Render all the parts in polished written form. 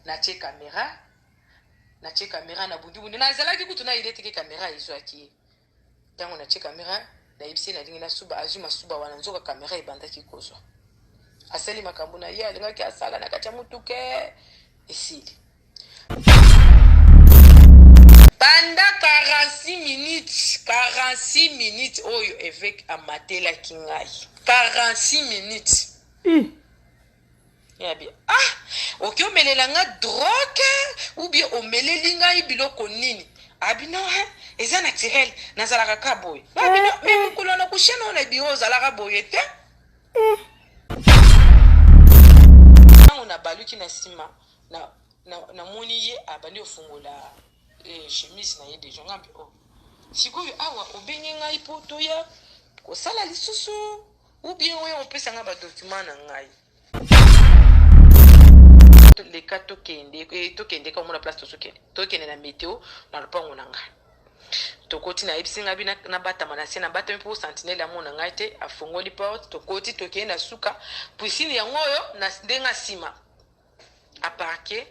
Natie camera, natie camera na bundi bundi. Nazalaki kutu na idee te ke camera ezwaki ye. Tango natie camera, nayebisi ye nalingi nasuba, azwi masuba wana, nzoka camera ebandaki kozwa. Asali makambo na ye alingaki asala na kati ya motuka, esili. Pendant 46 minutes, 46 minutes oyo évêque amatelaki ngai. 46 minutes. Yabi, ah, oki omelela nga drogue ou bien omeleli ngai biloko nini? Abi non, hein, eza naturel, nazalaka ka boye. Abi non, mais mokolo na coucher na na bureau ozalaka boye te. Tango na baluki na sima, na na namoni ye abandi ofungola eh, chemise na ye deja ngambi oh. Sikoyo awa obengi ngai po toya kosala lisusu ou bien oya kopesa ngai ba document na ngai. Leka tokende eh, tokende ka omona place tozokende tokende na meteo na lopango na ngai tokoti nayebisi ngai bi nabatama na se nabatami mpo sentinelle amona ngai te afongoli porte tokoti tokei na suka piscine yango oyo na ndenge nsima aparke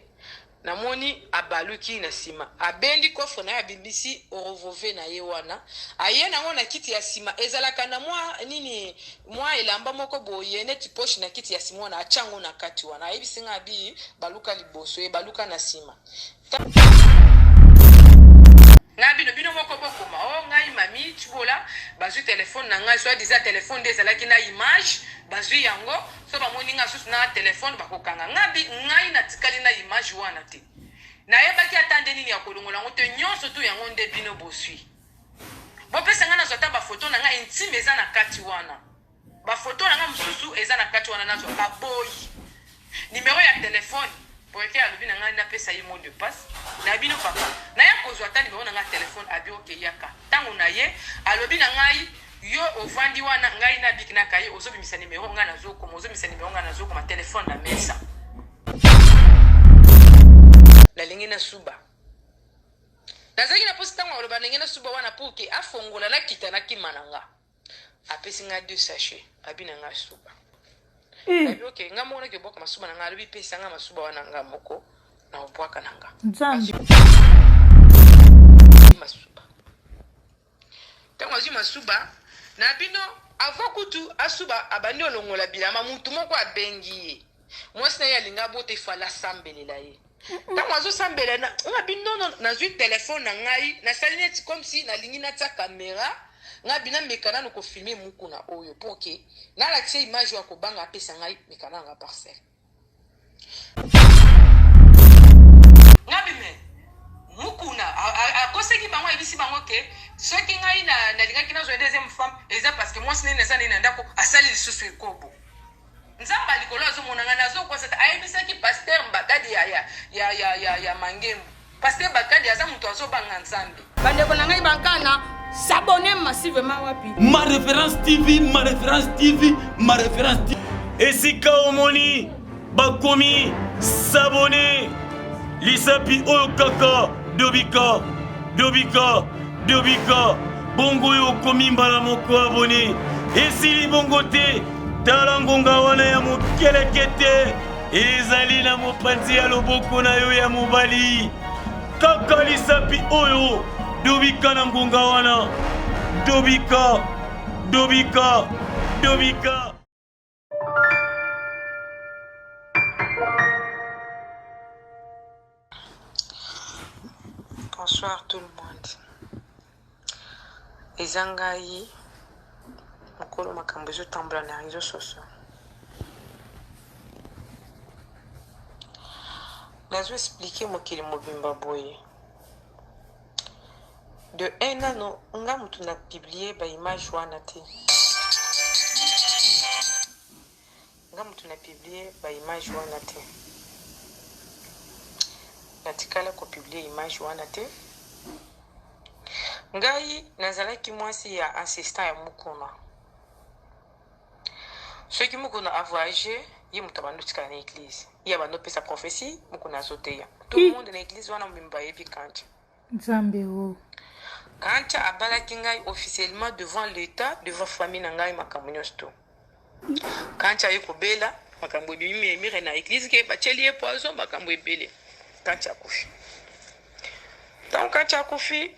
namoni abaluki na nsima abendi coffre na ye abimisi orovove na ye wana aye nango na kiti ya nsima ezalaka na mwa nini mwa elamba moko boye neti poche na kiti ya nsima wana atya yango na kati wana ayebisi ngai abi baluka liboso ye baluka na nsima Ngai bino bino moko bokoma oh ngai mami tshibola bazwi telefone na ngai soit disant telefone nde ezalaki na image bazwi yango so bamoni ngai susu na telefone bakokanga ngai bi ngai natikali na image wana te nayebaki ata nde nini ya kolongola yango te nyonso tu yango nde bino boswi bopesa ngai nazwa ata bafoto na ngai intime eza na kati wana Ba photo na nga mususu eza na kati wana nazwa baboyi numero ya telephone Boyeke alobi na ngai napesa ye mot de passe na bino papa naya kozwa ata numero na ngai ya telephone abi oke yaka ntango na ye alobi na ngai yo ovandi wana ngai na biki na kaye ozobimisa numero ngai nazokoma ozobimisa numero ngai nazokoma telephone na mesa nalingi nasuba nazalaki na mposa ntango aloba ndenge nasuba wana pour ke afongola nakita nakima na nga apesi nga deux sachet abi na nga suba eh. Abi ok nga moko naki obwaka masuba na nga alobi pesa nga masuba wana nga moko na obwaka na nga nzambe masuba ntango azwi masuba na bino avant kutu asuba abandi olongola bilamba mutu moko abengi ye mwasi na ye alinga abota efale asambelela ye ntango azosambela nga bino nazwi telefone na ngai nasali neti comme si nalingi natia kamera ngai bina meka nano kofilme mukuna oyo pour ke nalakisa image oyo akobanga apesa ngai meka na nga parcelle nga bime mukuna akosaki bango ayebisi bango ke soki ngai nalingaki nazwa deuxième femme eza parce que mwasi nini naza nini na ndako asali lisusu ekobo Nzambe ya likolo azomona ngai nazokosa te ayebisaki pasteur Mbakadi ya, ya, ya, ya, ya, ya Mangembo pasteur Bakadi aza moto azobanga Nzambe. Bandeko na ngai bankana s'abonner massivement wapi Ma référence TV, ma référence TV, ma référence TV. Esika omoni bakomi s'abonner lisapi oyo kaka dobika dobika dobika bongo oyo okomi mbala moko abone esili bongo te tala ngonga wana ya mokelekete ezali na mopanzi ya loboko na yo ya mobali kaka lisapi oyo dobika na ngonga wana dobika dobika dobika Bonsoir tout le monde. Eza ngai mokolo makambo ezotambola na réseau sociaux. Nazo expliquer mokili mobimba boye. De un nano nga mutu na publier ba image wana te. Nga mutu na publier ba image wana te. Natikala ko publier image wana te. Ngai nazalaki mwasi ya assistant ya Mukuna. Soki Mukuna a voyager, ye mutu abandi otikala na eglise. Ye abandi opesa prophetie, Mukuna azoteya. Tout le monde na eglise wana mobimba bayebi Kancha. Nzambe o. Kancha abalaki ngai officiellement devant l'etat, devant famille na ngai makambo nyonso to. Kancha aye kobela. Makambo ebimi emire na eglise ke batieli ye poison, makambo ebele. Kanti akufi. Ntango Kanti akufi,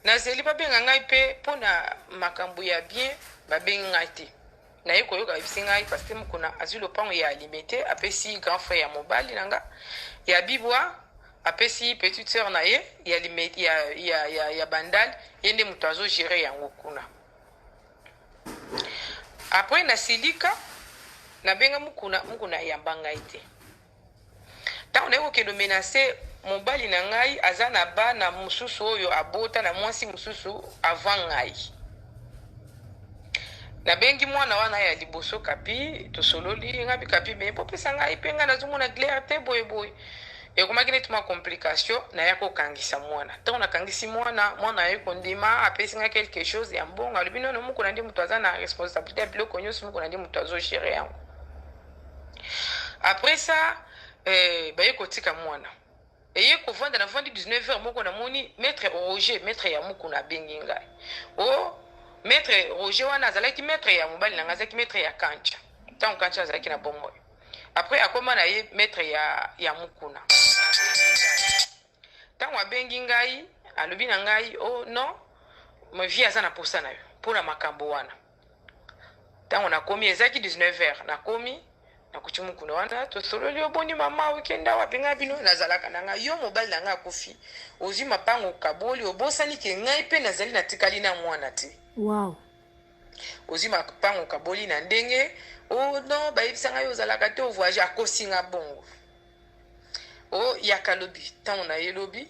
nazeli babenga ngai mpe mpo na makambo ya bien, babengi ngai te. Naye koyoka bayebisi ngai pasteur Mukuna azwi lopango ya Limete, apesi grand frère ya mobali na nga ya Bibwa, apesi petite sœur na ye ya Limete, ya Bandal, ye nde moto azo gérer yango kuna. Après nasilika, nabenga Mukuna, Mukuna ayamba ngai te. Ntango naye kokende menace mobali na ngai, aza na bana mosusu oyo abota na mwasi mosusu avant ngai. Nabengi mwana wana ya liboso Kapi, tosololi. Ngai Kapi, me bopesa ngai mpe ngai nazomona clair te, boye boye. Ekomaki neti mwa complication. Naya kokangisa mwana. Ntango nakangisi mwana, mwana aye kondima, apesi ngai quelque chose ya mbongo. Alobi nono, Mokuna nde moto aza na responsabilité ya biloko nyonso, Mokuna nde moto azogérer yango. Après ça, baye kotika mwana eye kovanda. Navandi 19 heures moko, namoni maître Roger, maître ya Mokuna, abengi ngai. O maître Roger wana azalaki maître ya mobali na ngai, azalaki maître ya Kancha ntango Kancha azalaki na bomoi. Après akoma na ye maître ya Mokuna. Ntango abengi ngai, alobi na ngai: "Oh non, vieux aza na posa na yo mpona makambo wana." Ntango nakomi, ezalaki 19 heures, nakomi, nakuti Mokuna wana, tosololi. "Oboni mama, okenda wapi?" Ngai bino nazalaka na ngai, yo mobali na ngai akufi, ozwi mapango, okaboli, obosani ke ngai mpe nazali, natikali na mwana te. Ozwi mapango, okaboli na ndenge o non, bayebisa ngai ozalaka te, ovoyage. Akosinga bongo o yaka lobi. Ntango na ye lobi,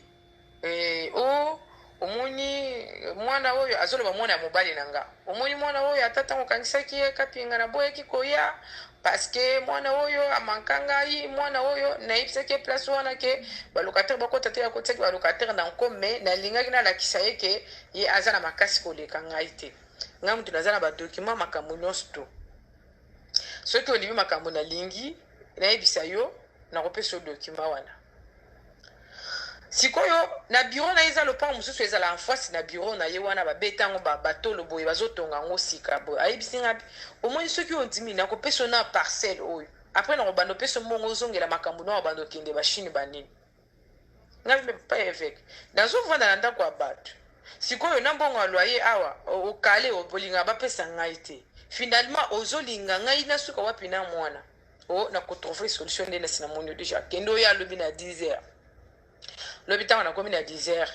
o omoni mwana oyo azoloba, mwana ya mobali na nga, omoni mwana oyo, ata ntango okangisaki ye Kapinga, naboyaki koya parce que mwana oyo amanka ngai. Mwana oyo nayebisaki ye place wana ke balocataire bakota te, akotisaki balocataire na nkome. Nalingaki nalakisa ye ke ye aza na makasi koleka ngai te. Ngai moto naza na badocument, makambo nyonso to. Soki olingi makambo nalingi nayebisa yo, nakopesa yo document wana. Sikoyo na bureau na ye eza lopango mosusu ezala en face na bureau na ye wana, babeta yango batolo boye, bazotonga yango sika boye. Ayebisi nga: "Omoni, soki ondimi, nakopesa yo na parcelle oyo. Après nakobanda opesa mbongo, ozongela makambo na obanda okende bachine banini." Ngai mpe papa évêque, nazovanda na ndako ya bato. Sikoyo na mbongo ya loyer awa okale, olinga bapesa ngai te. Finalement ozolinga ngai nasuka wapi na mwana o? Nakotrouver solution nde nasi namoni yo déjà. Kende oyo alobi na 10 heures lobi. Ntango nakomi na 10 heures,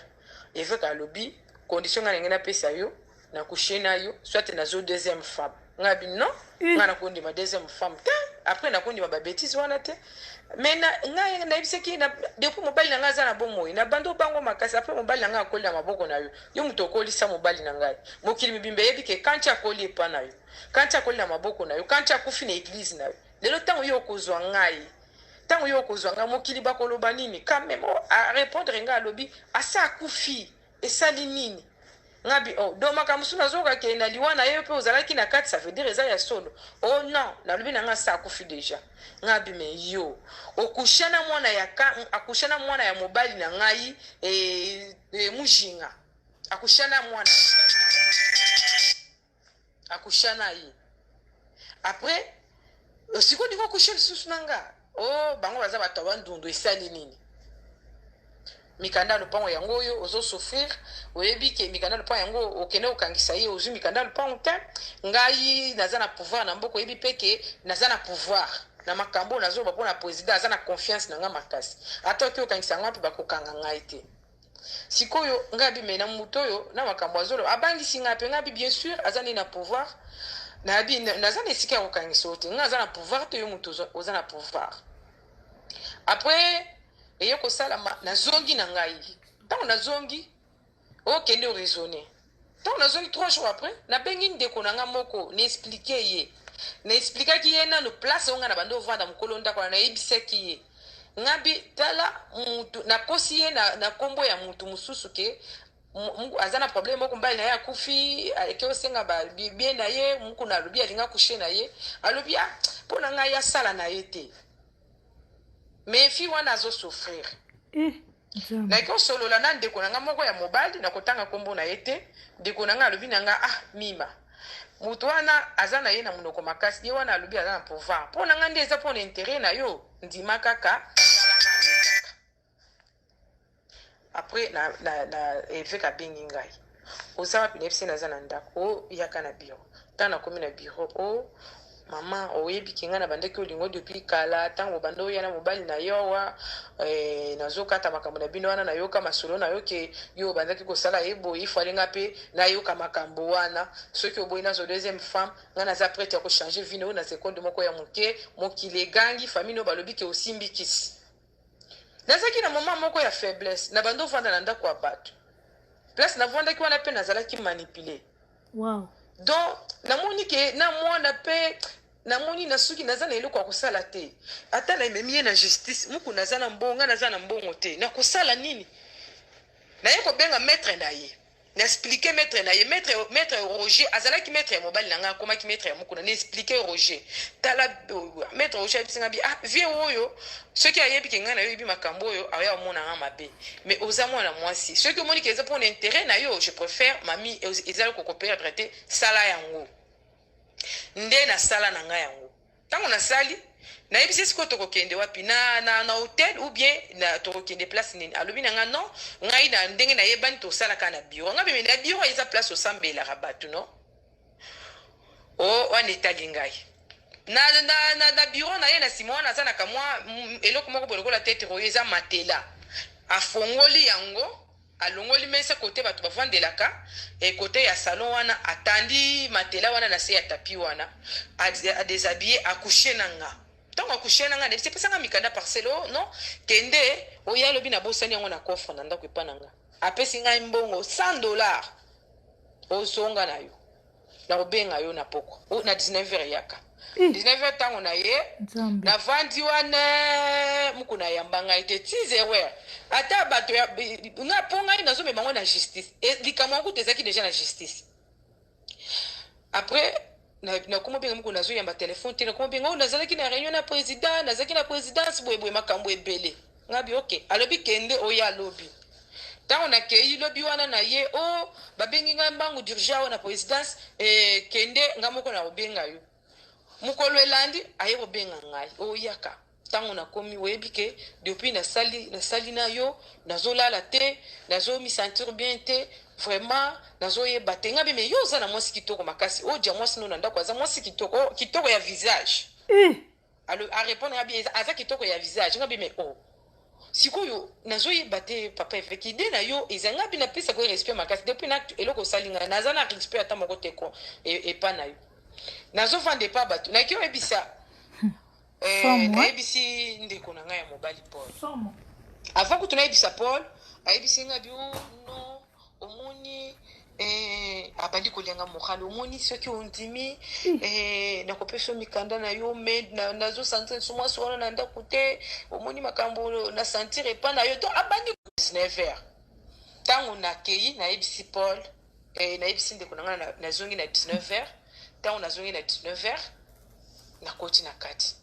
évêque alobi: "Condition ngai ndenge napesa yo, nakushe na yo, soit nazo deuxième femme." Ngai abi non, ngai nakondima deuxième femme te. Après nakondima babêtises wana te. Mais ngai nayebisaki depuis mobali na ngai aza na bomoi, na bando bango makasi. Après mobali na ngai akoli na maboko na yo, yo moto okolisa mobali na ngai. Mokili mibimba eyebi ke Kanti akoli epa na yo, Kanti akoli na maboko na yo, Kanti akufi na église na yo. Lelo ntango yo okozwa ngai, ntango yo okozwa ngai, mokili bakoloba nini? Quand même arépondre ngai, alobi asa akufi, esali nini? Ngabi oh, donc makambo mosusu nazoyoka ke na liwa na ye mpe ozalaki na kati, ça veut dire eza ya solo? Oh non, nalobi na nga sa akufi déjà. Ngabi me yo okusha na mwana ya ka, akusha na mwana ya mobali na ngai, Mujinga, akusha na mwana, akusha na ye. Après sikoyo ndingo akusha lisusu na nga. O bango baza bato ya Bandundu, esali nini? Mikanda ya lopango yango oyo ozosouffrir. Oyebi ke mikanda ya lopango yango, okende kokangisa ye, ozwi mikanda ya lopango te. Ngai naza na pouvoir na mboka, oyebi mpe ke naza na pouvoir na makambo oyo nazoloba mpo na président aza na confiance na ngai makasi. Ata oki okangisa yango mpe bakokanga ngai te. Sikoyo ngai abi me na moto oyo na makambo azoloba, abangisi ngai mpe. Ngai abi bien sûr aza nde na pouvoir. Nayebi naza na esika ya kokangisa yo te, ngai aza na pouvoir te, yo moto oza na pouvoir. Après eye kosalama, nazongi na ngai. Ntango nazongi, okende oraisonner. Ntango nazongi 3 jours après, nabengi ndeko na nga moko, naexpliquer ye, naexpliquaki ye nano place oyo ngai na bandi ovanda, mokolo ndako wana. Nayebisaki ye, ngabi tala mutu, nakosi ye na nkombo ya mutu mosusu ke aza na problème moko, mobali na ye akufi, eke osenga bie na ye. Mokuna alobi alinga coucher na ye. Alobi ah, mpo na ngai asala na ye te, mais fille wana azosouffrir. Nayaki osolola na ndeko na nga moko ya mobali, na kotanga nkombo na ye te. Ndeko na nga alobi na nga: "Ah mima, Moto wana aza na ye na monoko makasi, ye wana alobi aza na pouvoir. Mpo na ngai nde eza mpo na interet na yo, ndima kaka, sala na yo kaka. Après na, na, na évêque abengi ngai, oza wapi? Nayebisi naza na ndako. O yaka na bureau. Ntango nakomi na bureau, o mama, oyebi ke ngai nabandaki olingo depuis kala, ntango obanda oya na mobali na yo awa, nazokata makambo na bino wana, nayoka masolo na yo ke yo obandaki kosala ye boye, ifale nga mpe nayoka makambo wana. Soki oboyi, nazwa deuxième femme. Ngai naza prête ya kochanger vie na yo na seconde moko ya moke. Mokili egangi, famille no balobi ke osimbi kisi. Nazalaki na moment moko ya faiblesse, na bando ovanda na ndako ya bato, place navandaki wana mpe nazalaki manipulé. Donc namoni ke na mwana mpe namoni na suki, naza na eloko ya kosala te. Ata namemi ye na justice, muku naza na mbongo, ngai naza na mbongo te, nakosala nini? Naye kobenga maître na ye, na expliquer maître na ye, maître Roger, azalaki maître ya mobali na ngai, akomaki maître ya mokuna. Na expliquer Roger, tala, maître Roger ayebisi ngai bi ah, vie oyo, soki ayebi ke ngai nayoyebi makambo oyo, aya omona nga mabe. Mais oza mwana mwasi, soki omoni ke eza mpona intérêt na yo, je préfère mami, ezali kokoperdre te, sala yango. Nde nasala na ngai yango. Ntango nasali, nayebisi sikoyo tokokende wapi, na hotel ou bien na tokokende place nini? Alobi na nga non, ngai na ndenge nayebani, tosalaka na bureau. Ngai beme na bureau eza place osambelaka bato, no o wana etali ngai. Na bureau na ye, na nsima wana aza na kamwa eloko moko boye lokola tete oyo eza matelas, afongoli yango, alongoli mesa kote bato bavandelaka, e kote ya salon wana, atandi matelas wana na se ya tapis wana, adéshabiller, acoucher na nga. Ntango acoucher na nga, nayebisi, epesanga mikanda parcelle. O non, kende oya, alobi nabosani yango na coffre na ndako epa na nga. Apesi ngai mbongo 100 $, ozonga na yo, nakobenga yo na poko na 19 heures, eyaka 19 heures. Ntango na ye navandi wana, muku nayamba ngai te ti 0 heure. Ata bato nga, mpo ngai nazomema yango na justice, likambo yango kutu ezalaki déjà na justice. Après nakoma obenga muku, nazoyamba telefone te. Nakoma obenga, oyo nazalaki na réunion na président, nazalaki na présidence, boyeboye, makambo ebele. Ngabi ok, alobi kende oyo alobi. Ntango nakei lobi wana na ye, o babengi ngai mbangu d'urgence awa na présidence, kende, ngai moko na kobenga yo. Mokolo elandi, aye kobenga ngai, oyaka. Ntango nakomi, oyebi ke depuis nasali na yo, nazolala te, nazomisentir bien te, vraiment nazoyeba te. Ngai beme, yo oza na mwasi kitoko makasi, odia mwasi no na ndako, aza mwasi kitoko, kitoko ya visage. Arépondre nga bien, aza kitoko ya visage. Nga bime, o sikoyo nazoyeba te, papa évêque, idée na yo eza nga mpe napesaka yo respect makasi depuis na eloko osali ngai, naza na respect ata moko te ko epa na yo. Nazovanda epa bato, naki oyebisa, nayebisi ndeko na ngai ya mobali Paul. Avant kutu nayebisa Paul, ayebisi ngai bi oh, non, omoni, abandi kolianga moral, omoni, soki ondimi, nakopesa yo mikanda na yo, me nazosentir nso mwasi wana na ndako te, omoni makambo na sentir epa na yo. Donc abandi 19 heures. Ntango nakei, nayebisi Paul, nayebisi ndeko na ngai, nazongi na 19 heures. Ntango nazongi na 19 heures, nakoti na kati.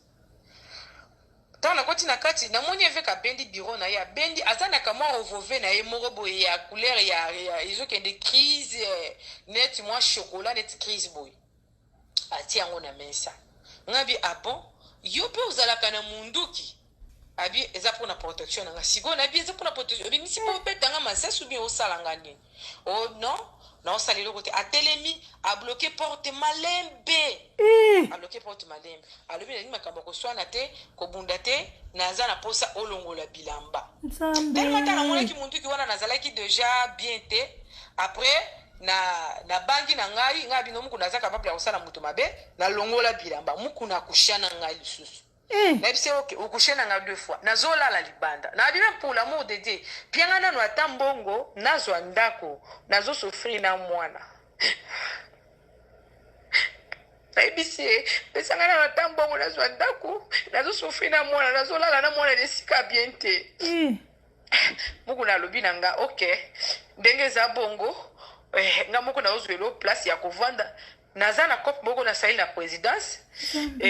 Ntango nakoti na kati, namoni évêque abendi bureau na ye, abendi, aza na kamwa revolver na ye moko boye ya couleur ya ezokende crise, neti mwa chocolat, neti crise boye, atie yango na mesa. Nga bi ah bon, yo mpe ozalaka na munduki? Abi eza mpona protection na nga. Sikoyo nabi eza mpona protection, obimisi mpo obetanga masasi ou bien osala nga nini? Oh non, naosala eloko te. Atelemi, abloquer porte malembe, abloquer porte malembe, alobi nalingi makambo ya koswana te, kobunda te, naza na mposa olongola bilamba. Tellement ntango namonaki munduki wana, nazalaki déjà bien te. Après na nabangi na ngai, ngai bino muku naza capable ya kosala moto mabe. Nalongola bilamba, muku na kusha na ngai lisusu. Nayebisi ok, ocoucher na ngai deux fois, nazolala libanda. Nabi même pour l'amour de Dieu, pianga nano ata mbongo nazwa ndako, nazosouffrir na mwana. Nayebisi ye, pesanga nano ata mbongo nazwa ndako, nazosouffrir na mwana, nazolala na mwana na esika bien te. Muku nalobi na nga ok, ndenge eza bongo, nga moko nazozwela place ya kovanda, naza na cope moko nasali na présidence,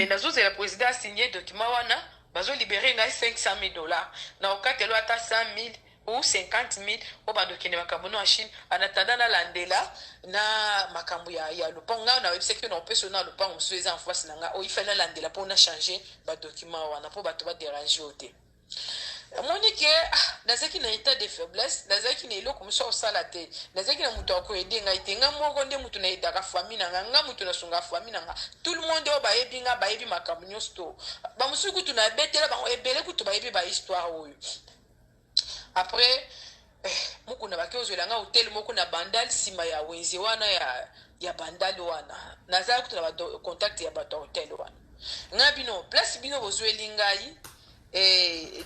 nazozela président asigne document wana, bazolibérer ngai 500 000 dollars, na okatelo ata 100 000. Ou 50 000 obanda okende makambo no ya Chine en attendant nalandela na makambo ya, ya lopango. Ngai nayebisaki yo na opesa yo na lopango mosusu eza en face na ngai oyo ifali nalandela mpo na change badocument wana mpo bato baderange yo te. Omoni ke ah, nazalaki na état de faiblesse, nazalaki na eloko mosusu akosala te, nazalaki na moto akoede ngai te. Ngai moko nde moto nayedaka famille na ngai, ngai moto nasungaka famille na ngai. Tout le monde oyo bayebi ngai bayebi makambo nyonso to bamosusu kutu nabetela bango ebele kutu bayebi bahistoire oyo. Après mokuna bake ozwela nga hotel moko na Bandal, nsima ya wenze wana ya Bandal wana. Nazala kutu na bacontact ya bato ya hotel wana. Ngai bino place bino bozweli ngai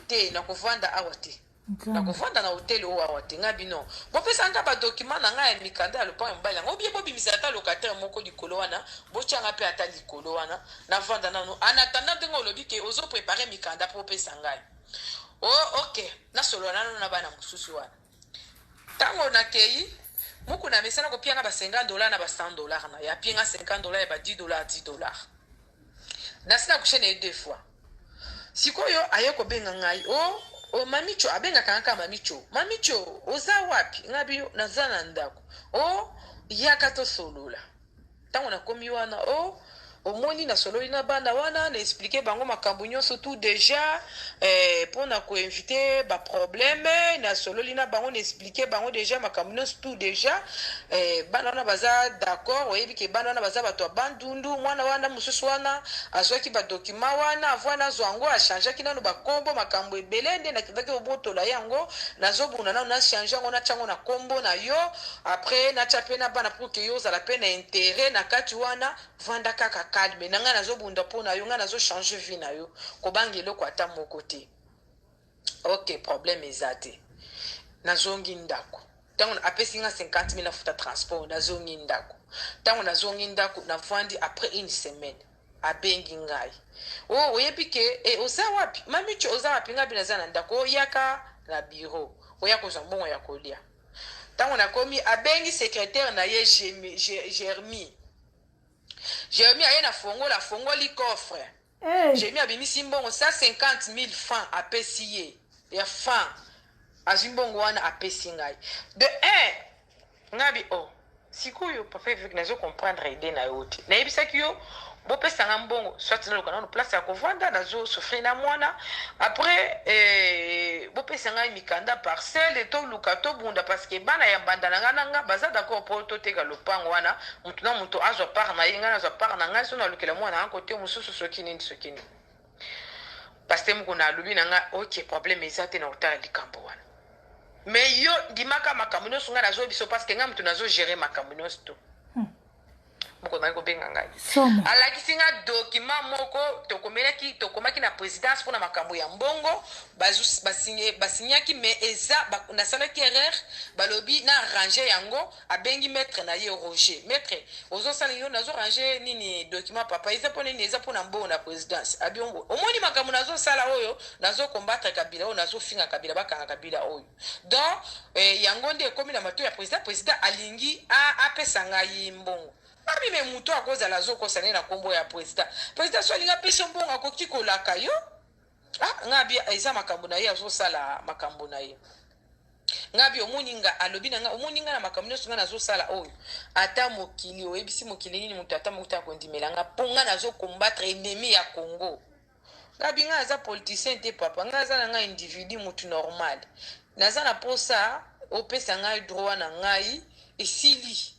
te, nakovanda awa te, nakovanda na hotel oyo awa te. Ngai bino bopesa nga badocument na ngai ya mikanda ya lopango ya mobali yango, obie bobimisa ata locataire moko likolo wana, botyanga mpe ata likolo wana, navanda nano en attendant ndenge olobi ke ozoprépare mikanda mpo opesa ngai. Oh, ok, nasolola nano na bana mosusu wana. Ntango nakei, mokuna amesana kopianga ba 50 $ na ba 100 $ na ye, apienga 50 $ ya ba 10 $, 10 $. Nasi nakushe na ye deux fois. Sikoyo aye kobenga ngai: o o Mamicho. Abengaka nga kaka Mamicho. Mamicho, oza wapi? Ngai biyo naza na ndako. O yaka tosolola. Ntango nakomi wana, o omoni nasololi na bana wana, na expliquer bango makambo nyonso tout déjà mpona koéviter baproblème. Nasololi na bango, na expliquer bango déjà makambo nyonso tout déjà. Bana wana baza d'accord. Oyebi ke bana wana baza bato ya Bandundu. Mwana wana mosusu wana azwaki badocument wana avant nazwa yango, achangeaki nano bakombo, makambo ebele. Nde nakendaki kobotola yango, nazobunda nano, nachange yango, natya yango na kombo na yo, après natya mpe na bana pour ke yo ozala mpe na intérêt na kati wana. Vanda kaka calme na ngai, nazobunda mpo na yo, ngai nazochange vie na yo, kobanga eloko ata moko te. Ok, problème eza te. Nazongi ndako. Ntango apesi nga 50 000 nafuta transport, nazongi ndako. Ntango nazongi ndako, navandi. Après une semaine, abengi ngai: o oyebi ke oza wapi, Mamicho, oza wapi? Ngai mpe naza na ndako. Oyaka na bureau, oya kozwa mbongo ya kolia. Ntango nakomi, abengi secrétaire na ye Jermi. Jeremi aye na fongola, afongoli coffre. Hey. Jeremi abimisi mbongo 150 000 francs, apesi ye ya franc. Azwi mbongo wana, apesi ngai de 1. Ngabi o oh, sikoyo papa évêque, nazo comprendre idée na yo te. Nayebisaki yo bopesanga mbongo, soit naluka nano place ya kovanda, nazosouffrir na mwana, après bopesa ngai mikanda parcelle, toluka tobunda, parce que bana ya mbanda na ngai na nga baza d'accord mpo toteka lopango wana, motu na moto azwa part na ye, ngai nazwa part na ngai, so nalukela mwana nga kote mosusu, soki nini, soki nini. Pasteur moko na alobi na ngai: ok, problème eza te, na kotala likambo wana, mais yo ndimaka makambo nyonso ngai nazoyebi biso, parce que ngai moto nazogérer makambo nyonso to. Moko ngai kobenga ngai. Somo. Alakisi nga document moko tokomelaki, tokomaki na présidence mpona makambo ya mbongo. Basignaki, mais eza nasalaki erreur, balobi na arrange yango. Abengi maître na ye Roger: maître, ozosala yo nazorange nini document papa? Eza mpo nini? Eza mpona mbongo na présidence. Abiongo omoni makambo nazosala oyo, nazokombattre Kabila oyo, nazofinga Kabila, bakanga Kabila oyo. Donc yango nde ekomi na matoi ya président. Président alingi apesa ngai mbongo. Abi me moto akozala azokosa nde na nkombo ya président. Président so alingi apesa mbongo, akoki kolaka yo. Ah, ngai abi eza makambo na ye, azosala makambo na ye. Ngai abi omoni nga, alobi na ngai: omoni nga na makambo nyonso ngai nazosala oyo, ata mokili oyebisi mokili nini, moto ata moko te akondimela nga, mpo ngai nazokombattre ennemi ya Congo. Ngai abi ngai aza politicien te papa, ngai aza na ngai individu, motu normal. Naza na mposa opesa ngai droit na ngai, esili,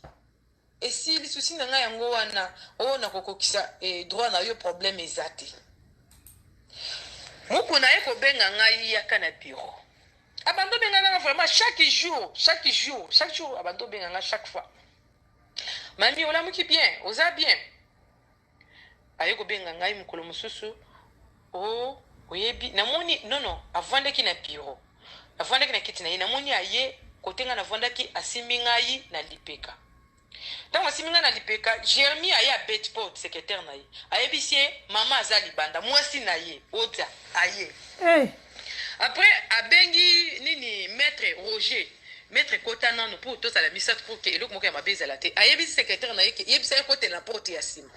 esili. Souci na ngai yango wana. Oyo nakokokisa droit na yo, problème eza te. Mokuna ye kobenga ngai: yaka na bureau. Abandi obenga nga vraiment chaque jour, chaque jour, chaque jour. Abandi obenga nga chaque fois: mami, olamuki bien? Oza bien? Aye kobenga ngai mokolo mosusu: o oyebi, namoni nono avandaki na bureau, avandaki na kiti na ye. Namoni aye kote ngai navandaki, asimbi ngai na lipeka. Ntango asimbi ngai na lipeka, Jeremi aye, abeti porte. Secrétaire na ye ayebisi ye: mama aza libanda. Mwasi na ye Odia aye. Hey. Après abengi nini, maître Roger: maître, kota nano mpo tozala misato, mpo ke eloko moko ya mabe ezala te. Ayebisi secrétaire na ye ke yebisa ye kotela na porte ya nsima.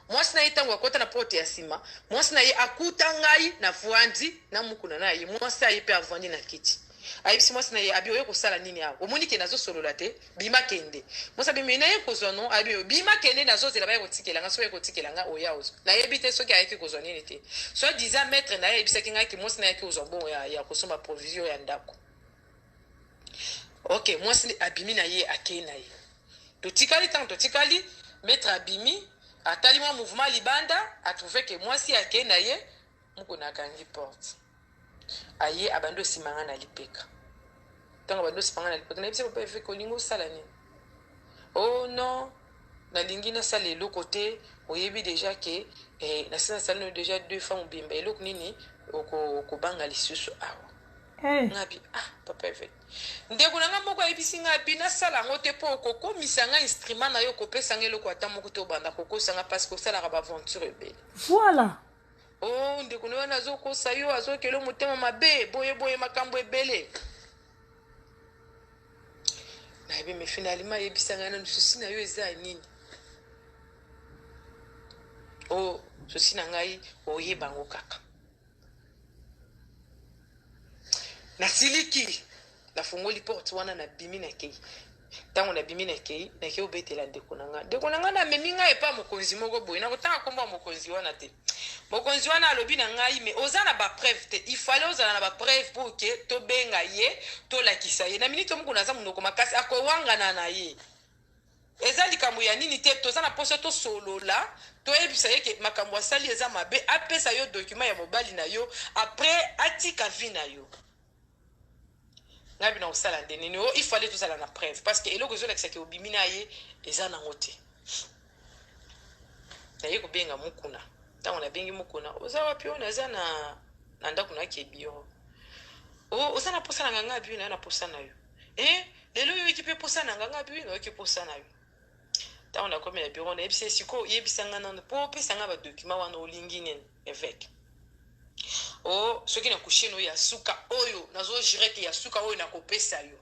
Mwasi na ye, ntango akota na porte ya nsima, mwasi na ye akuta ngai na vwandi na mokuna na ye. Mwasi aye mpe avwandi na kiti. Ayebisi mwasi na ye, abi oye kosala nini awa? Omoni ke nazosolola te, bima kende. Mwasi abi mais naye kozwa non, abi bima kende, nazozela baye kotikela nga, soki oye kotikela nga oya ozwa. Nayebi te soki ayaki kozwa nini te. Soit disant maître na ye ayebisaki ngai ke mwasi na ye ayaki kozwa mbongo ya, ya kosomba provision ya ndako. Ok, mwasi abimi na ye akei na ye. Totikali ntango totikali, maître abimi, atali mwa mouvement libanda, a trouve ke mwasi akei na ye, mukuna akangi porte. Aye abandi osima nga na lipeka. Ntango abandi osima nga na lipeka, nayebisi papa Eveke, olingi osala nini? Oh non, nalingi nasala eloko te, oyebi deja ke eh, nasi nasali no deja deux fois mobimba, eloko nini okobanga lisusu awa? Hey. Nga bi ah papa Eveke, ndeko na nga moko ayebisi nga bi nasala yango te mpo okokomisa nga instrument na yo, okopesa nga eloko ata moko te, obanda kokosa nga parce que osalaka ba aventure ebele. Voilà. Oh ndeko na yo wana azokosa yo, azokelo motema mabe, boye boye makambo ebele. Nayebi mais finalement ayebisa ngai nanu souci na yo eza ya nini? Oh souci na ngai oyeba yango kaka. Nasiliki, nafungoli porte wana, nabimi nakei. Ntango nabimi nakei, nakei obetela ndeko na ngai. Ndeko na ngai namemi ngai epa mokonzi moko boye, nakotanga nkombo ya mokonzi wana te. Mokonzi wana alobi na ngai, mais oza na ba preuve te, il fallait ozala na ba preuve pour que tobenga ye, tolakisa ye. Na minute moko naza monoko makasi, akowangana na ye. Eza likambo ya nini te, toza na posa tosolola, toyebisa ye ke makambo asali eza mabe, apesa yo document ya mobali na yo, après atika vie na yo. Ngai bina kosala nde nini? Oh, il fallait tozala na preuve parce que eloko ezolakisa ke obimi na ye eza nango te. Naye kobenga Mukuna. Ntango nabengi Mukuna, oza wapi? Oyo naza na na ndako na ke bureau. Oh, oza na posa na nga? Ngai bi na na posa na yo. Eh, lelo oyoki mpe posa na nga? Ngai bi nayoki posa na yo. Ntango nakomi na bureau, nayebisa ye sikoyo, yebisa nga nano mpo opesa nga ba document wana, olingi nini évêque? Oh, soki na couche no ya suka oyo nazo jure ke ya suka oyo nakopesa yo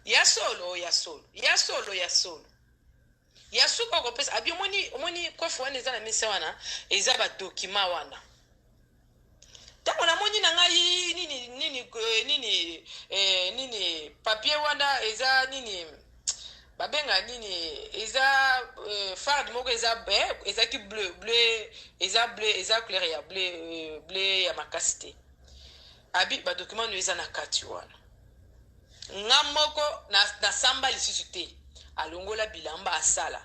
ya solo, ya solo, ya solo, ya solo, ya suka okopesa. Abi omoni, omoni kofu wana eza na mesa wana, eza ba document wana. Ntango namoni na ngai nini nini nini eh, nini papier wana eza nini babenga nini, eza farde moko eza ezalaki bleu, bleu, eza bleu, eza couleur ya bleu, bleu ya makasi te. Abi ba document no eza na kati wana. Nga moko nasamba lisusu te, alongola bilamba asala.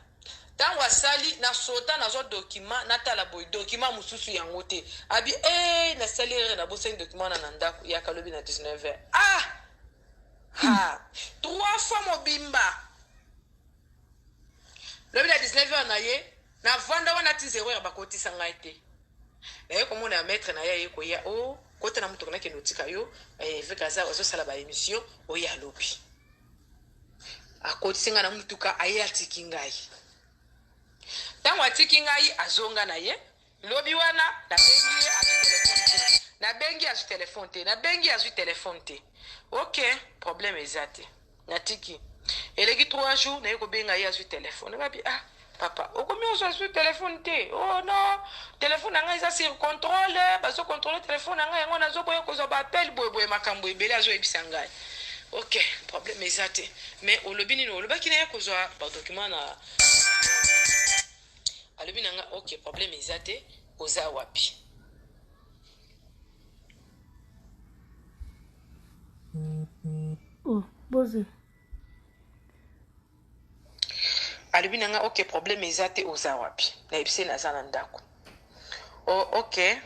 Ntango asali nasota, nazwa document, natala boye document mosusu yango te. Abi nasali erreur, nabosani document wana na ndako, yaka lobi na 19h. Ah ha, 3 fois mobimba lobi na 19h na ye navanda wana ti 0h, bakotisa ngai te. Naye komona maître na ye aye koya, o kota na motuka nakende otika yo, évêque aza azosala ba émission oyo alobi. Akotisi ngai na motuka, aye atiki ngai. Ntango atiki ngai azonga na ye lobi wana, nabengi ye azwi telefone te, nabengi azwi telefone te, nabengi azwi telefone te. Ok, problème eza te, natiki. Eleki 3 jours, naye kobenga ye azwi telefone. Ngabi ah papa, okomi ozwa azwi telefone te? Oh non, telefone na ngai eza sur contrôle, bazocontrôle telefone na ngai, yango nazoboya kozwa ba appel boye boye, makambo ebele azoyebisa ngai. Ok, problème eza te, mais olobi nini? Olobaki na ye kozwa ba document na alobi na nga. Ok, problème eza te, oza wapi? Oh, boze. Alobi na nga ok, problème eza te, oza wapi? Nayebisi ye naza na ndako. Oh ok,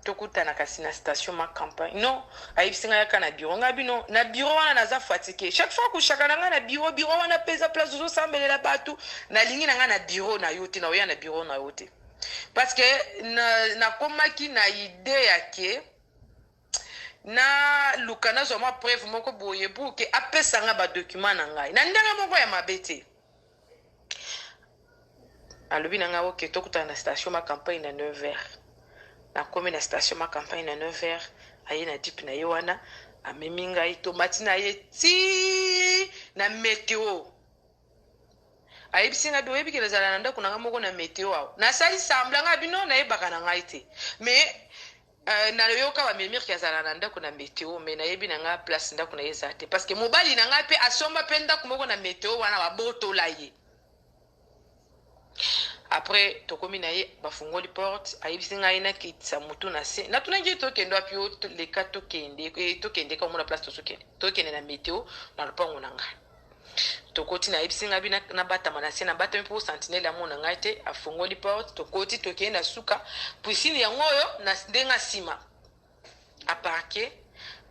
tokutana kasi na station ma campagne. Non, ayebisi ngai yaka na bureau. Ngai bino na bureau wana naza fatigué, chaque fois kushaka na ngai na bureau, bureau wana mpe eza place ozosambelela bato. Nalingi na ngai na bureau na yo te, na oya na bureau na yo te, parce que nakomaki na idée ya ke naluka nazwa mwa preuve moko boye pour ke apesa nga ba document na ngai na ndenge moko ya mabe te. Alobi na ngai ok, tokutana na station ma campagne na 9 heures. Nakomi na station ma campagne na 9 heures, aye na jeep na ye wana, amemi ngai, tomati na ye ti na meteo. Ayebisi ngai bi oyebi ke nazala na ndako na ngai moko na meteo awa. Nasali semblant, ngai bino nayebaka na ngai te, mais Nayoka bamemire ke azala na ndako na meteo, mais nayebi na nga place ndako na ye eza te, parce que mobali na ngai mpe asomba mpe ndako moko na meteo wana, babotola ye. Après tokomi na ye, bafungoli porte, ayebisi ngai nakitisa motu na se. Natunaki ye: tokende wapi? O leka, tokende, tokende ka omona place tozokende. Tokende na meteo, na lopango na ngai. Tokoti, nayebisi ngai bi nabatama na se. Nabatami mpo sentinelle amona ngai te. Afungoli porte, tokoti, tokende na suka piscine yango oyo na ndenge nsima aparquer.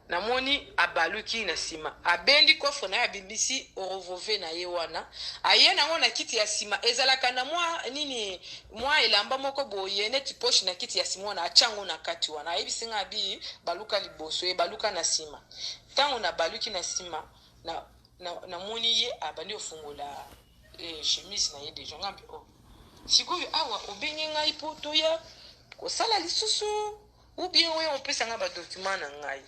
Namoni abaluki na nsima, abendi coffre na ye, abimisi revolver na ye wana, aye nango na kiti ya nsima. Ezalaka na mwa nini, mwa elamba moko boye neti poche na kiti ya nsima wana, atya yango na kati wana. Ayebisi nga abi baluka liboso, ye baluka na nsima. Ntango nabaluki na nsima, namoni ye abandi kofungola chemise na ye déjà. Nga mpe: oh, sikoyo awa obengi ngai mpo toya kosala lisusu ou bien oyo opesa ngai badocument na ngai,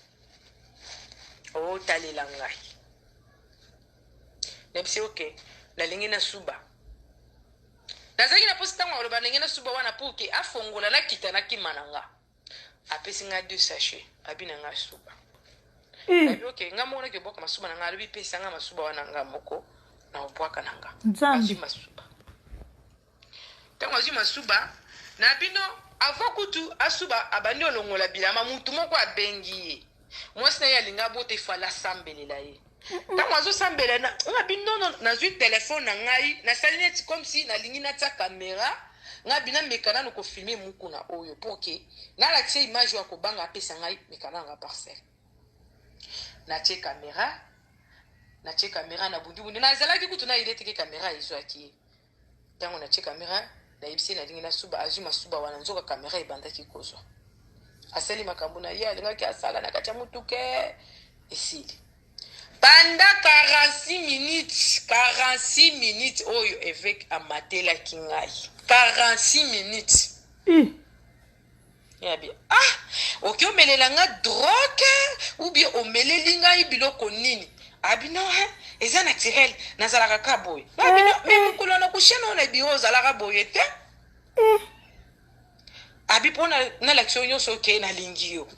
otalela ngai? Nayebisi: ok, nalingi nasuba. Nazalaki na mposa ntango aloba ndenge nasuba wana pour que afongola, nakita, nakima na nga. Apesi ngai deux sachet, abi na ngai suba. Nabi: ok, nga moko naki obwaka masuba na nga. Alobi: pesa nga masuba wana, nga moko na obwaka na nga. Nzambe. Azwi masuba. Ntango azwi masuba na bino, avant kutu asuba, abandi olongola bilamba. Mutu moko abengi ye, mwasi na ye alingi abota, efala asambelela ye. Ntango azosambela nga bino, nazwi telefone na ngai, nasali neti comme si nalingi natia caméra. Nga bina meka nanu kofilmer mukuna oyo pour que nalakisa image oyo akobanga apesa ngai meka na nga parcelle. Natie caméra, natie caméra na bundibundi. Nazalaki kutu na idée te que caméra ezwaki ye. Ntango natie caméra, nayebisi ye nalingi nasuba. Azwi masuba wana, nzoka caméra ebandaki kozwa. Asali makambo na ye alingaki asala na kati ya motuke, esili. Pendant 46 minutes, 46 minutes oyo évêque amatelaki ngai, 46 minutes. Yabi: ah, oki omelela nga drogue ou bien omeleli ngai biloko nini? Abi: non, hein, eza naturel, nazalaka ka boye. Abi: non, mais mokolo na kushana oyo na biro ozalaka boye te. Abi: mpo nalakisa oyo nyonso, oke nalingi yo.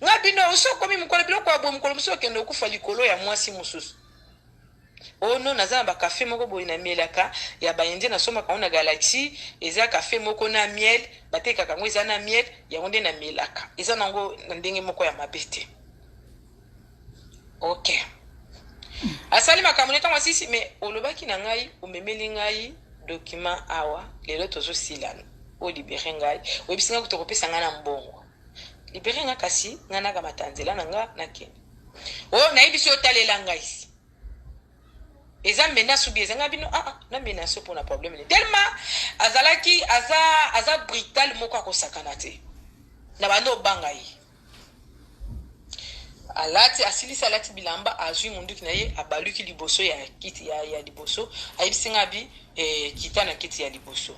Nga bino osi okomi mokolo biloko ya boye, mokolo mosusu okende okufa likolo ya mwasi mosusu. Oh non, naza na bacafé moko boye namelaka ya baindien, nasombaka yango na Galaxie. Eza café moko na miel, batekaka yango, eza na miel, yango nde namelaka, eza nango na ndenge moko ya mabe te. Ok, asali makambo ne. Ntango asisi: mais olobaki na ngai omemeli ngai document awa, lelo tozosilana, olibérer ngai, oyebisi ngai tokopesa ngai na mbongo, libérer nga kasi ngai nakamata nzela na nga nakende. O nayebisi otalela ngai si eza menace ou bien eza ngai bino. Ah, ah, na menace mpona problème ne tellement azalaki aza brutal moko akosakana te na bando obanga ye. Alati, asilisi, alati bilamba, azwi munduki na ye, abaluki liboso ya kiti ya liboso. Ayebisi nga bi kita na kiti ya liboso.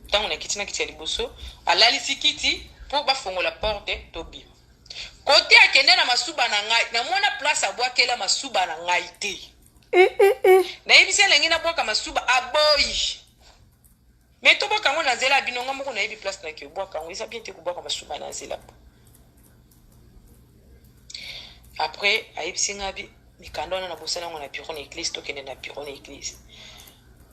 Ntango na kiti na kiti ya liboso, alalisi kiti mpo bafongola porte tobima. Kote akende na masuba na ngai, namona place abwakela masuba na ngai te. Nayebisi elengi nabwaka masuba, aboyi. Mais tobwaka yango na nzela ya bino, nga moko nayebi place naki obwaka yango, eza bien te kobwaka masuba na nzela. Après ayebisi nga bi mikanda wana nabosani yango na bureau na église, tokende na bureau na église.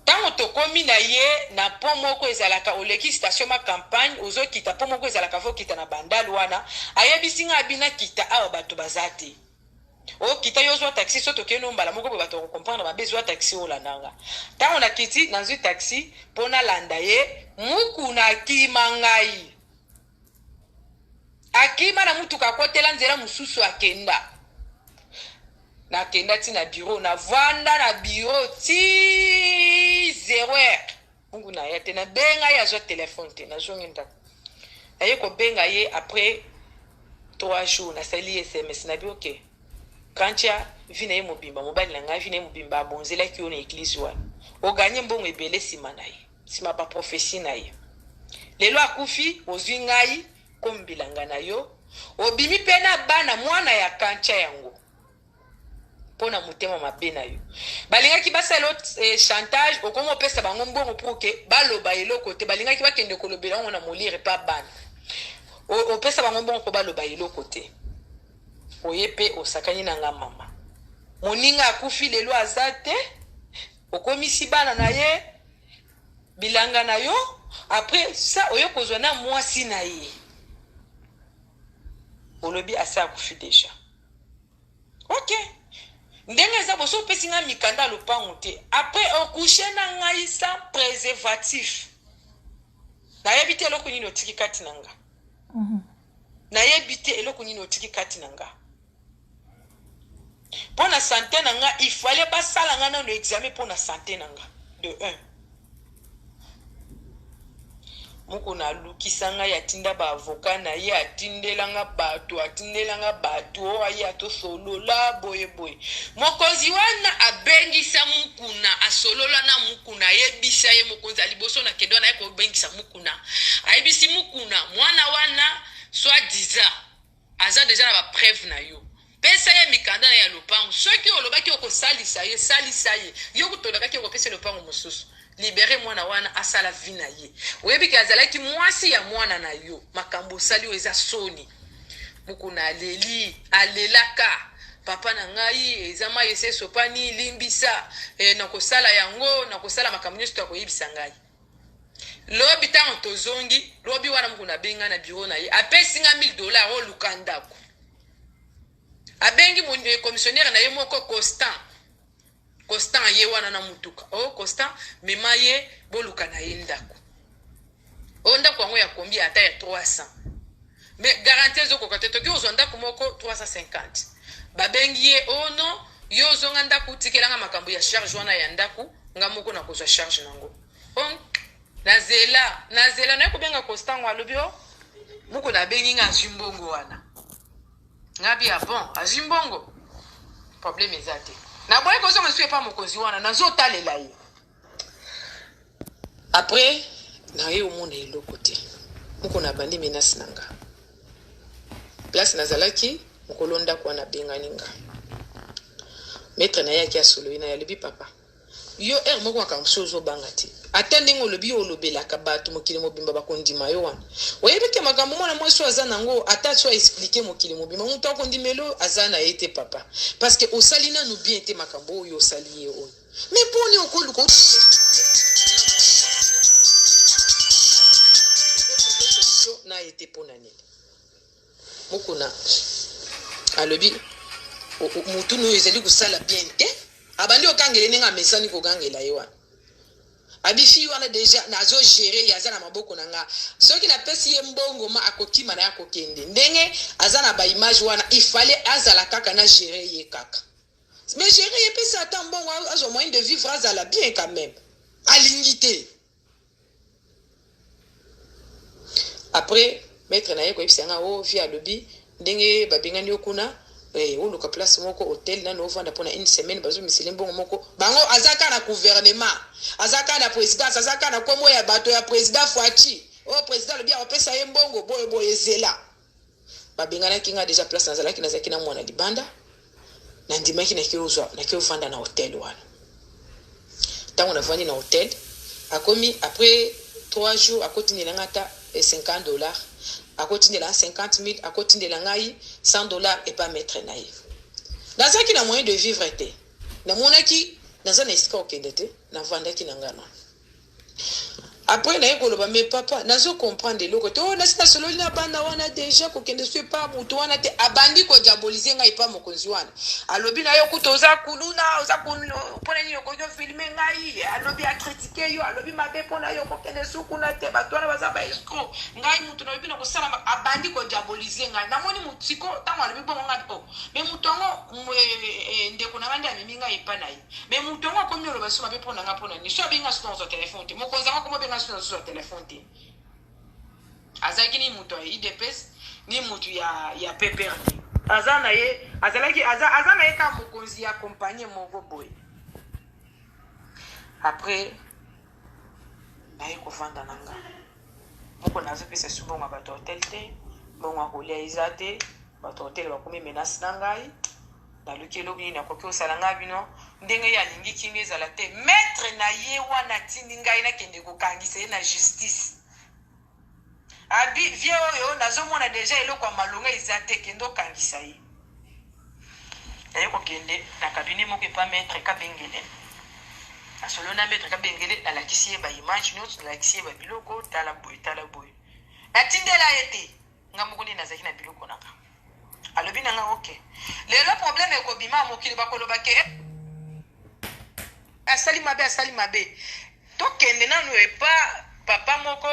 Ntango tokomi na ye na pont moko ezalaka, oleki station Ma Campagne, ozokita, pont moko ezalaka, fokita na Bandal wana. Ayebisi nga abi nakita awa, bato baza te. Okita yo, ozwa taxi, so tokende mbala moko boye, bato bakocomprendre mabe, zwa taxi, olanda nga. Ntango nakiti, nazwi taxi mpo nalanda ye. Mukuna akima ngai, akima na mutuka, akotela nzela mosusu, akenda. Nakenda ti na bureau, navanda na bureau ti 0 heure. Mungu na ye te, nabenga ye, azwa telefone te. Nazongi ndako, naye kobenga ye après 3 jours, nasali ye SMS. Nabi: ok, kantia vie na ye mobimba, mobali na ngai, vie na ye mobimba abonzelaki yo na église wana, oganye mbongo ebele nsima na ye, nsima baprophétie na ye. Lelo akufi, ozwi ngai komi bilanga na yo, obimi mpe na bana mwana ya kantia yango mpo na motema mabe na yo. Balingaki basala chantage, okomi opesa bango mbongo pour que baloba eloko te. Balingaki bakende kolobela yango na molire mpa bana. Opesa bango mbongo mpo baloba eloko te. Oye mpe osakani na nga mama. Moninga akufi lelo aza te, okomisi bana na ye bilanga na yo, après ça oye kozwa na mwasi na ye. Olobi asi akufi deja. Ok. Ndenge eza boso opesi nga mikanda ya lopango te. Après okouche na ngai sans préservatif. Nayebi te eloko nini otiki kati na nga. Nayebi te eloko nini otiki kati na nga. Mpo na sante na nga, il fallait basala nga nano examen mpo na sante na nga. De 1. Mukuna alukisa ngai, atinda ba avocat na ye, atindela nga bato, atindela nga bato, oyo aye atosolola boye boye. Mokonzi wana abengisa Mukuna, asolola na Mukuna, ayebisa ye mokonzi ya liboso na kende wana aye kobengisa Mukuna, ayebisi Mukuna mwana wana soit disant aza deja na ba preuve na yo, pesa ye mikanda na ye ya lopango. Soki olobaki okosalisa ye, salisa ye. Yo kutu olakaki okopesa ye lopango mosusu. Libere mwana wana asala vie na ye. Oyebi ke azalaki mwasi ya mwana na yo. Makambo osali oyo eza soni. Mukuna aleli, alelaka. Papa na ngai, eza mayi esi esopani, limbisa. Eh, nakosala yango, nakosala makambo nyonso to akoyebisa ngai. Lobi ntango tozongi, lobi wana Mukuna abengi ngai na bureau na ye, apesi ngai 1000 dollars oluka ndako. Abengi commissionnaire na ye moko Constant. Constant ye wana na mutuka. Oh Constant, mema ye boluka na ye ndako. Oh ndako yango ya combien? Ata ya 300. Mais garantie ezokoka te, toki ozwa ndako moko 350. Babengi ye, oh non, yo ozonga ndako, tikelanga makambo ya charge wana ya ndako, nga moko nakozwa charge nango. Oh, nazela, nazela, naye kobenga Constant ngo alobi, oh, moko nabengi nga azwi mbongo wana. Ngabi ah bon, azwi mbongo. Problème eza te. Naboyi kozonga lisusu epa mokonzi wana, nazotalela ye. Après, naye omona eloko te. Moko na bandi menace na nga. Place nazalaki, mokolo ndako wana abengani nga. Maître na ye aki asololi na ye, alobi papa, yo heure moko makambo mosusu ozobanga te. Ata ndenge olobi yo olobelaka bato mokili mobimba bakondima yo wana. Oyebi ke makambo mwana mwasi oyo aza nango, ata so aexplike mokili mobimba, moto akondimelo aza na ye te papa. Parce que osali nanu bien te makambo oyo osali ye oyo. Mais poni okoluka na ye te pona nini? Mukuna alobi mutu oyo ezali kosala bien te, abandi kokangela ndenge amesani kogangela ye wana. Abi fille wana deja nazo gérer ye, aza na maboko na nga, soki napesi ye mbongo ma akokima na ye akokende. Ndenge aza na ba image wana, il fallait azala kaka na gérer ye kaka. Mais gérer ye, pesa ata mbongo azwa moyen de vivre, azala bien quand même. Alingi te. Après maître na ye koyebisa nga, oh vie alobi ndenge babengani yo kuna, eh, oluka place moko hotel nanu ovanda mpona une semaine, bazomisele mbongo moko bango. Aza kaka na gouvernement, aza kaka na présidence, aza kaka na kombo ya bato ya président Fatshi. Oh président alobi akopesa ye mbongo boye boye, ezela. Babenganaki nga deja place nazalaki, nazalaki na mwana libanda. Nandimaki nake ovanda na hotel wana. Ntango navandi na hotel, akomi après 3 jours akotindela nga ata $50, akotindela nga 50 000, akotindela ngai $100 epa maître na ye. Nazalaki na moyen de vivre te, namonaki naza na esika kokende te, navandaki na nga na. Après naye koloba, mais papa, nazo comprendre eloko te. Oh, nasi nasololi na bana wana deja, kokende so epa moto wana te. Abandi kodiabolize ngai epa mokonzi wana. Alobi na yo kuta oza kuluna, oza mpona nini okoki ofilme ngai. Alobi akritike yo, alobi mabe mpona yo, kokende su kuna te, bato wana baza ba escroc. Ngai moto nalobi na kosala, abandi kodiabolize ngai. Namoni siko ntango alobi bongo ngai, oh, mais moto yango ndeko na ngai nde amemi ngai epa na ye. Mais moto yango akomi oloba so mabe mpo na nga, mpo na nini so abenga so nazwa telefone te? Mokonzi yango akomi obenga so nazwa telefone te. Azalaki ni moto ya UDPS ni moto ya PPRD. Aza na ye, azalaki aza na ye kaka mokonzi ya compagnie moko boye. Après naye kovanda na nga moko, nazopesa su mbongo ya bato ya hotel te, mbongo ya kolia eza te. Bato ya hotel bakomi menace na ngai. Naluki eloko nini nakoki kosala ngai bino ndenge ye alingi kimia ezala te. Maître na ye wana atindi ngai nakende kokangisa ye na justice. Abi vie oyo nazomona deja eloko ya malonga eza te, kende okangisa ye. Naye kokende na cabinet moko epa maître Kabengele. Nasolo na maître Kabengele, nalakisi ye ba image nyonso, nalakisi ye ba biloko, tala boye, tala boye. Natindela ye te, nga moko nde nazalaki na biloko na nga. Alobi na nga ok. Lelo problème ekobima mokili bakoloba ke eh, asali mabe, asali mabe. Tokende nanu epa papa moko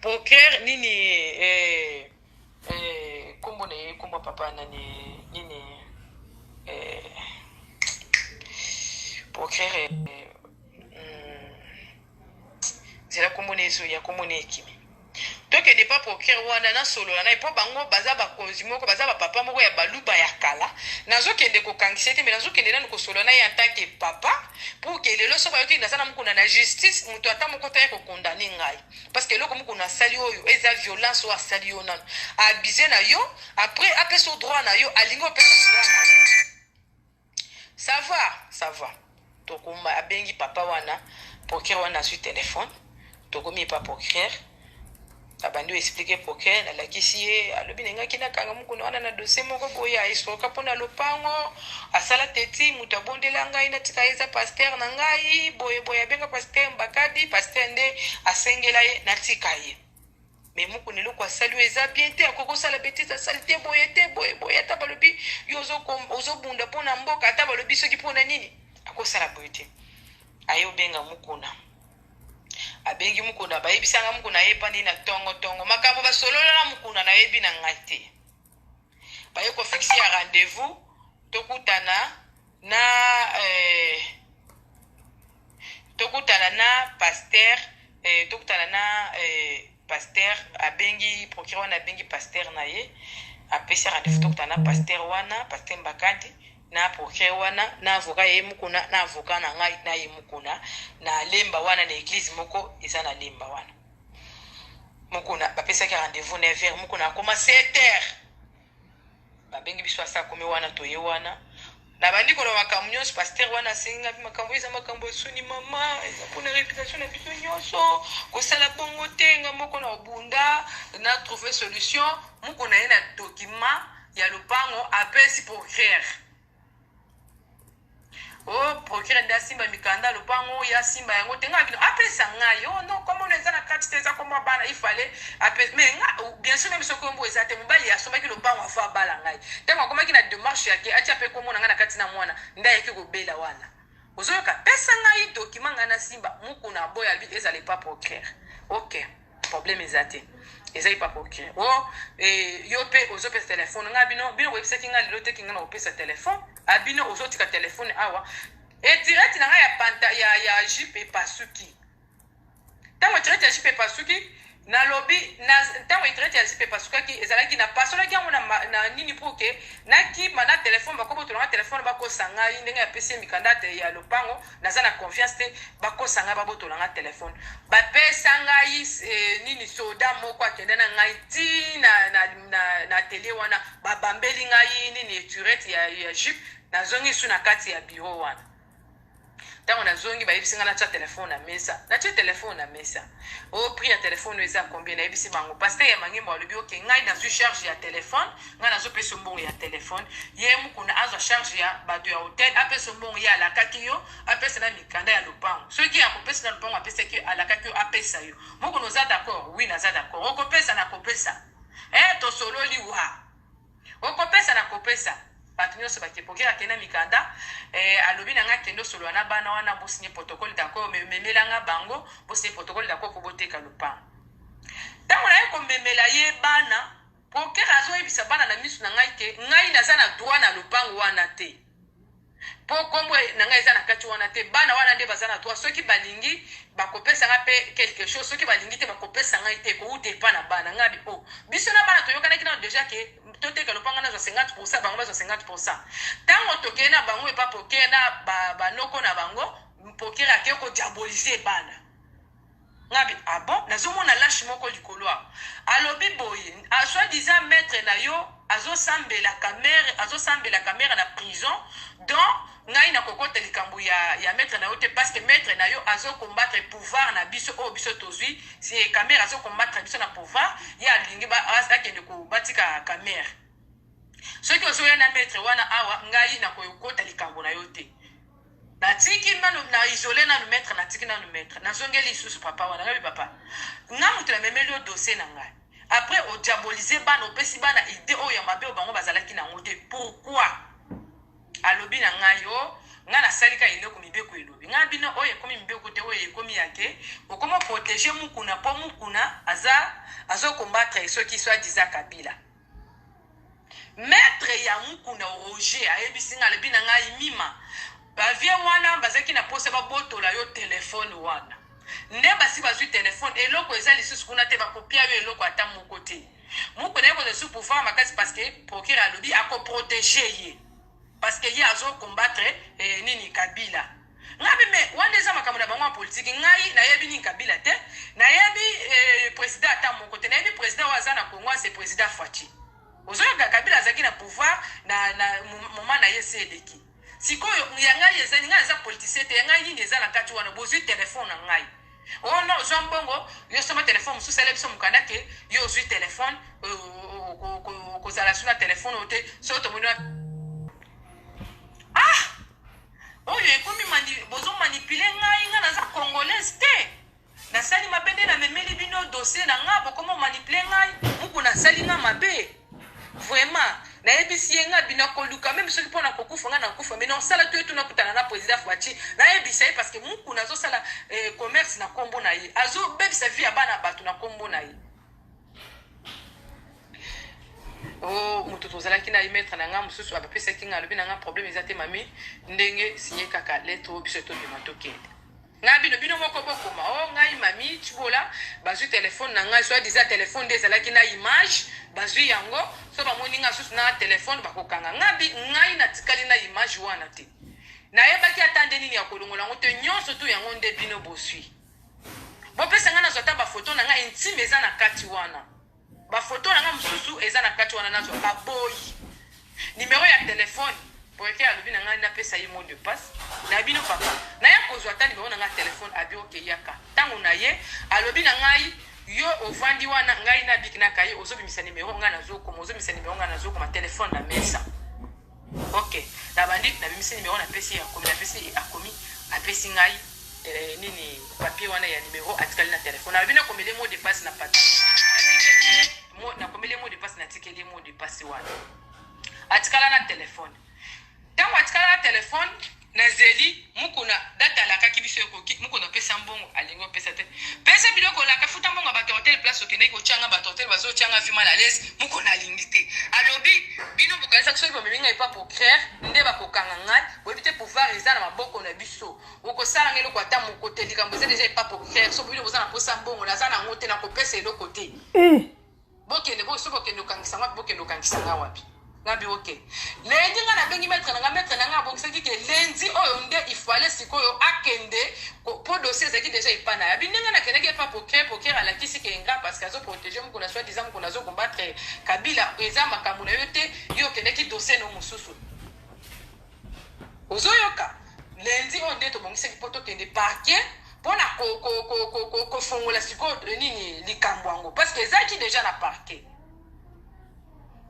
procureur nini eh, eh, kombo na ye, kombo papa nani nini eh, procureur eh, nzela kombo na ezoya, kombo na ekimi. Tokende pa procureur wana, nasolola na ye, mpo bango baza bakonzi moko, baza bapapa moko ya baluba ya kala. Nazokende kokangisa te, me nazokende nanu kosolola na ye en tant que papa, pour que lelo so bayoki naza na mokunda na justice, moto ata moko te kokondane ngai, parce que eloko mokuna asali oyo eza violence. Oyo asali yo nanu abuse na yo, après apesa droit na yo, alingi opesa droit na yo. Ça va, ça va. Tokoma, abengi papa wana, procureur wana, azwi telefone, tokomi epa procureur, abandi oexpliquer procureur, nalakisi ye, alobi nengaki nakanga mokuna wana na dossier moko boye, aesproka mpona lopango, asala teti moto abondela ngai natika ye, eza pasteur na ngai boye boye, abenga pasteur Mbakadi, pasteur nde asengela ye natika ye. Me mokuna eloko asali oyo eza bien te, akoki kosala betise asali te boye te, boye boye, ata balobi yo ozobunda mpona mboka, ata balobi soki mpona nini, akosala boye te. Aye obenga mokuna, abengi mokuna, bayebisanga mokuna ayepa nini na ntongo ntongo, makambo basolola na mokuna nayebi na ngai te. Baye kofixer ya rendez-vous, tokutana na tokutana na pasteur, tokutana na pasteur. Abengi procureur wana, abengi pasteur na ye, apesi rendez-vous, tokutana na pasteur wana, pasteur Mbakadi, na procureur wana, na avocat ye mokuna, na avocat na ngai, na ye mokuna, na Lemba wana, na église moko eza na Lemba wana. Mokuna bapesaki rendez-vous 9 heures, mokuna akoma 7 heures. Babengi biso, asa akomi wana, toye wana, nabandi koloba makambo nyonso. Pasteur wana asengi mpe makambo eza makambo esoni mama, eza mpona réputation na biso nyonso, kosala bongo te, nga moko na obunda na trouve solution. Moko na ye na document ya lopango apesi procureur. O procureur nde asimba mikanda lopango oyo, asimba yango te. Ngai bino apesa ngai o non, komona eza na kati te, eza kombo bana, il fallait ape. Mais nga bien sûr, même soki kombo eza te, mobali asombaki lopango afo abala ngai. Ntango akomaki na démarche yake atia mpe komona ngai na kati na mwana nde ayaki kobela wana, ozoyoka, pesa ngai document ngai nasimba. Mokuna aboya, abi ezala epa procureur. Ok, problème eza te, eza epa procureur. O yo mpe ozopesa telefone ngai, bino bino boyebisaki ngai lelo teki ngai na kopesa telefone abino, ozotika telefone awa, etireti na ngai ya panta ya jupe epasuki. Ntango etireti ya jupe epasuki, nalobi ntango etireti ya jupe epasukaki, ezalaki napasolaki yango na nini pour que nakima na telefone, bakobotolanga telefone, bakosa ngai ndenge apesi ye mikanda te ya lopango, naza na confiance te, bakosa ngai, babotolanga telefone. Bapesa ngai nini, soda moko akende na ngai ti na atelier wana, babambeli ngai nini, eturete ya jupe. Nazongi su na kati ya bureau wana. Ntango nazongi, bayebisi ngai natya telefone na mesa. Natye telefone na mesa. O prix ya telefone oyo eza combien? Nayebisi bango. Pasteur ya Mangembo alobi ok, ngai nazwi charge ya telefone, ngai nazopesa mbongo ya telefone, ye mokuna azwa charge ya bato ya hotel, apesa mbongo ye alakaki yo, apesa na mikanda ya lopango. Soki akopesa na lopango apesaki yo, alakaki yo, apesa yo. Mokuna oza d'accord? Oui, naza d'accord. Okopesa? Nakopesa. Tosololi wa okopesa, nakopesa. Bato nyonso bakepoki, akende na mikanda, alobi na ngai akende osolola na bana wana, bosigner protocole d'accord, memelanga bango, bosigner protocole d'accord mpo boteka lopango. Ntango naye komemela ye bana, procureur azoyebisa bana na miso na ngai ke ngai naza na droit na lopango wana te, mpo kombo na ngai eza na kati wana te. Bana wana nde baza na droit. Soki balingi, bakopesa ngai mpe quelque chose, soki balingi te, bakopesa ngai te, kouta epa na bana. Ngai bi o biso na bana toyokanaki nano déjà ke toteka lopango, nazwa 50%, bango bazwa 50%. Ntango tokei na bango epa procureur na banoko na bango, procureur akei kodiaboliser bana. Ngabi ah bon, nazomona lashe moko likolo awa, alobi boye, soi disant maître na yo. Azosambela Kamerhe, azosambela Kamerhe na prison. Donc ngai nakokota likambo ya, ya maître na yo te, parce que maître na yo azo combattre pouvoir na biso oyo biso tozwi. Si Kamerhe azo combattre biso na pouvoir, ye alingi ba, akende ko batika Kamerhe. Soki ozoya na maître wana awa, ngai nakokota likambo na yo te. Natiki nanu na isole nanu maître, natiki nanu maître, nazongeli lisusu papa wana. Ngabi papa, nga moto namemeli yo dossier na ngai, après odiabolize bana, opesi bana idée oyo ya mabe oyo bango bazalaki nango te, pourquoi? Alobi na ngai o ngai nasali ka eloko mibeko elobi. Ngai bino oyo ekomi mibeko te, oyo ekomi ya ke okoma protéger Mukuna, mpo Mukuna aza azokombattre soki soit disant Kabila. Maître ya Mukuna Roger ayebisi ngai, alobi na ngai mima bavie wana bazalaki na posa babotola yo telefone wana, nde basi bazwi telefone, eloko eza lisusu kuna te, bakopia yo eloko ata moko te. Mukuna ye kozwa su pouvoir makasi, parce que procureur alobi akoprotege ye, parce que ye azocombattre eh, nini Kabila. Ngai me wana eza makambo na bango ya politiki. Ngai nayebi nini Kabila te, nayebi eh, président ata moko te. Nayebi président oyo aza na Congo, c'est président Fatshi. Ozoyoka, Kabila azalaki na pouvoir na moment na ye, se eleki. Sikoyo ya ngai ezali, ngai aza politicien te. Ya ngai nini eza na kati wana? Bozwi telefone na ngai, oh non, ozwa mbongo, yo soma telefone mosusu, ale biso mokanda ke yo ozwi telefone, kozala su na telefone oyo te. Soki tomoni, ah, oyo ekomi bozomanipuler ngai. Ngai naza Congolaise te, nasali mabe nde namemeli bino dossier na nga, bokoma manipuler ngai. Muku nasali nga mabe vraiment. Nayebisi ye nga bino koluka même soki mpona kokufa, nga nakufa, mais nasala to etu nakutana na président Fatshi, nayebisa ye, parce que Muku nazosala eh, commerce na nkombo na ye, azobebisa vie ya bana bato na nkombo na ye. O moto tozalaki na ye, maître na nga mosusu abapesaki nga, alobi na nga problème eza te mami, ndenge signe kaka lettre oyo, biso tobima tokende. Ngai bino bino moko bokoma o ngai mami Tshibola bazwi telefone na ngai, soit disant telefone nde ezalaki na image, bazwi yango, so bamoni ngai susu na telefone, bakokanga ngai. Ngai natikali na image wana te, nayebaki ata nde nini ya kolongola yango te. Nyonso tu yango nde bino bozwi, bopesa ngai nazwa ata bafoto na ngai intime eza na kati wana, bafoto na ngai mosusu eza na kati wana, nazwa. Baboyi. Nimero ya telefone, boyeke alobi na ngai napesa ye mot de passe na bino. Papa, naya kozwa ata nimero na ngai ya telefone. Abi oke, yaka. Ntango na ye, alobi na ngai yo ovandi wana, ngai nabiki na kaye, ozobimisa nimero, ngai nazokoma, ozobimisa nimero, ngai nazokoma, telefone na mesa. Ok, nabandi, nabimisi nimero, napesi ye, akomi, napesi, akomi, apesi ngai eh, nini, papier wana ya nimero. Atikali na telefone. Alobi nakomeli mot de passe na papier, nakomeli mot de passe, natikeli mot de passe wana, atikala na telefone. Ntango atikala na telefone, nazeli Mukuna date alakaki biso ekoki. Mukuna opesa mbongo, alingi opesa te. Pesa biloko olaka, futa mbongo ya bato ya hotel, place okendeki kotianga, bato hotel bazotianga vi mal à l'aise. Mukuna alingi te. Alobi bino bokanisaki soki bomemi ngai epa procureur nde bakokanga ngai, boyebi te pouvoir eza na maboko na biso. Okosala ngai eloko ata moko te, likambo eza deja epa procureur. So bino boza na posa mbongo, naza nango te, nakopesa eloko te. Bokende bo so bokende okangisa wapi, bokende okangisa nga wapi? Ngabi oke, lundi nga nabengi maître na nga. Maître na nga abongisaki ke lundi oyo nde ifale sikoyo akende mpo dossier ezalaki deja epa na ye. Abi ndenge nakendaki epa procureur, procureur alakisi ke nga parce que azoprotege Mokuna, soit disant Mokuna azocombattre Kabila, eza makambo na yo te, yo okendaki dossier no mosusu. Ozoyoka, lundi oyo nde tobongisaki mpo tokende parquet mpona kofongola sikoyo nini, likambo yango, parce que ezalaki déjà na parquet.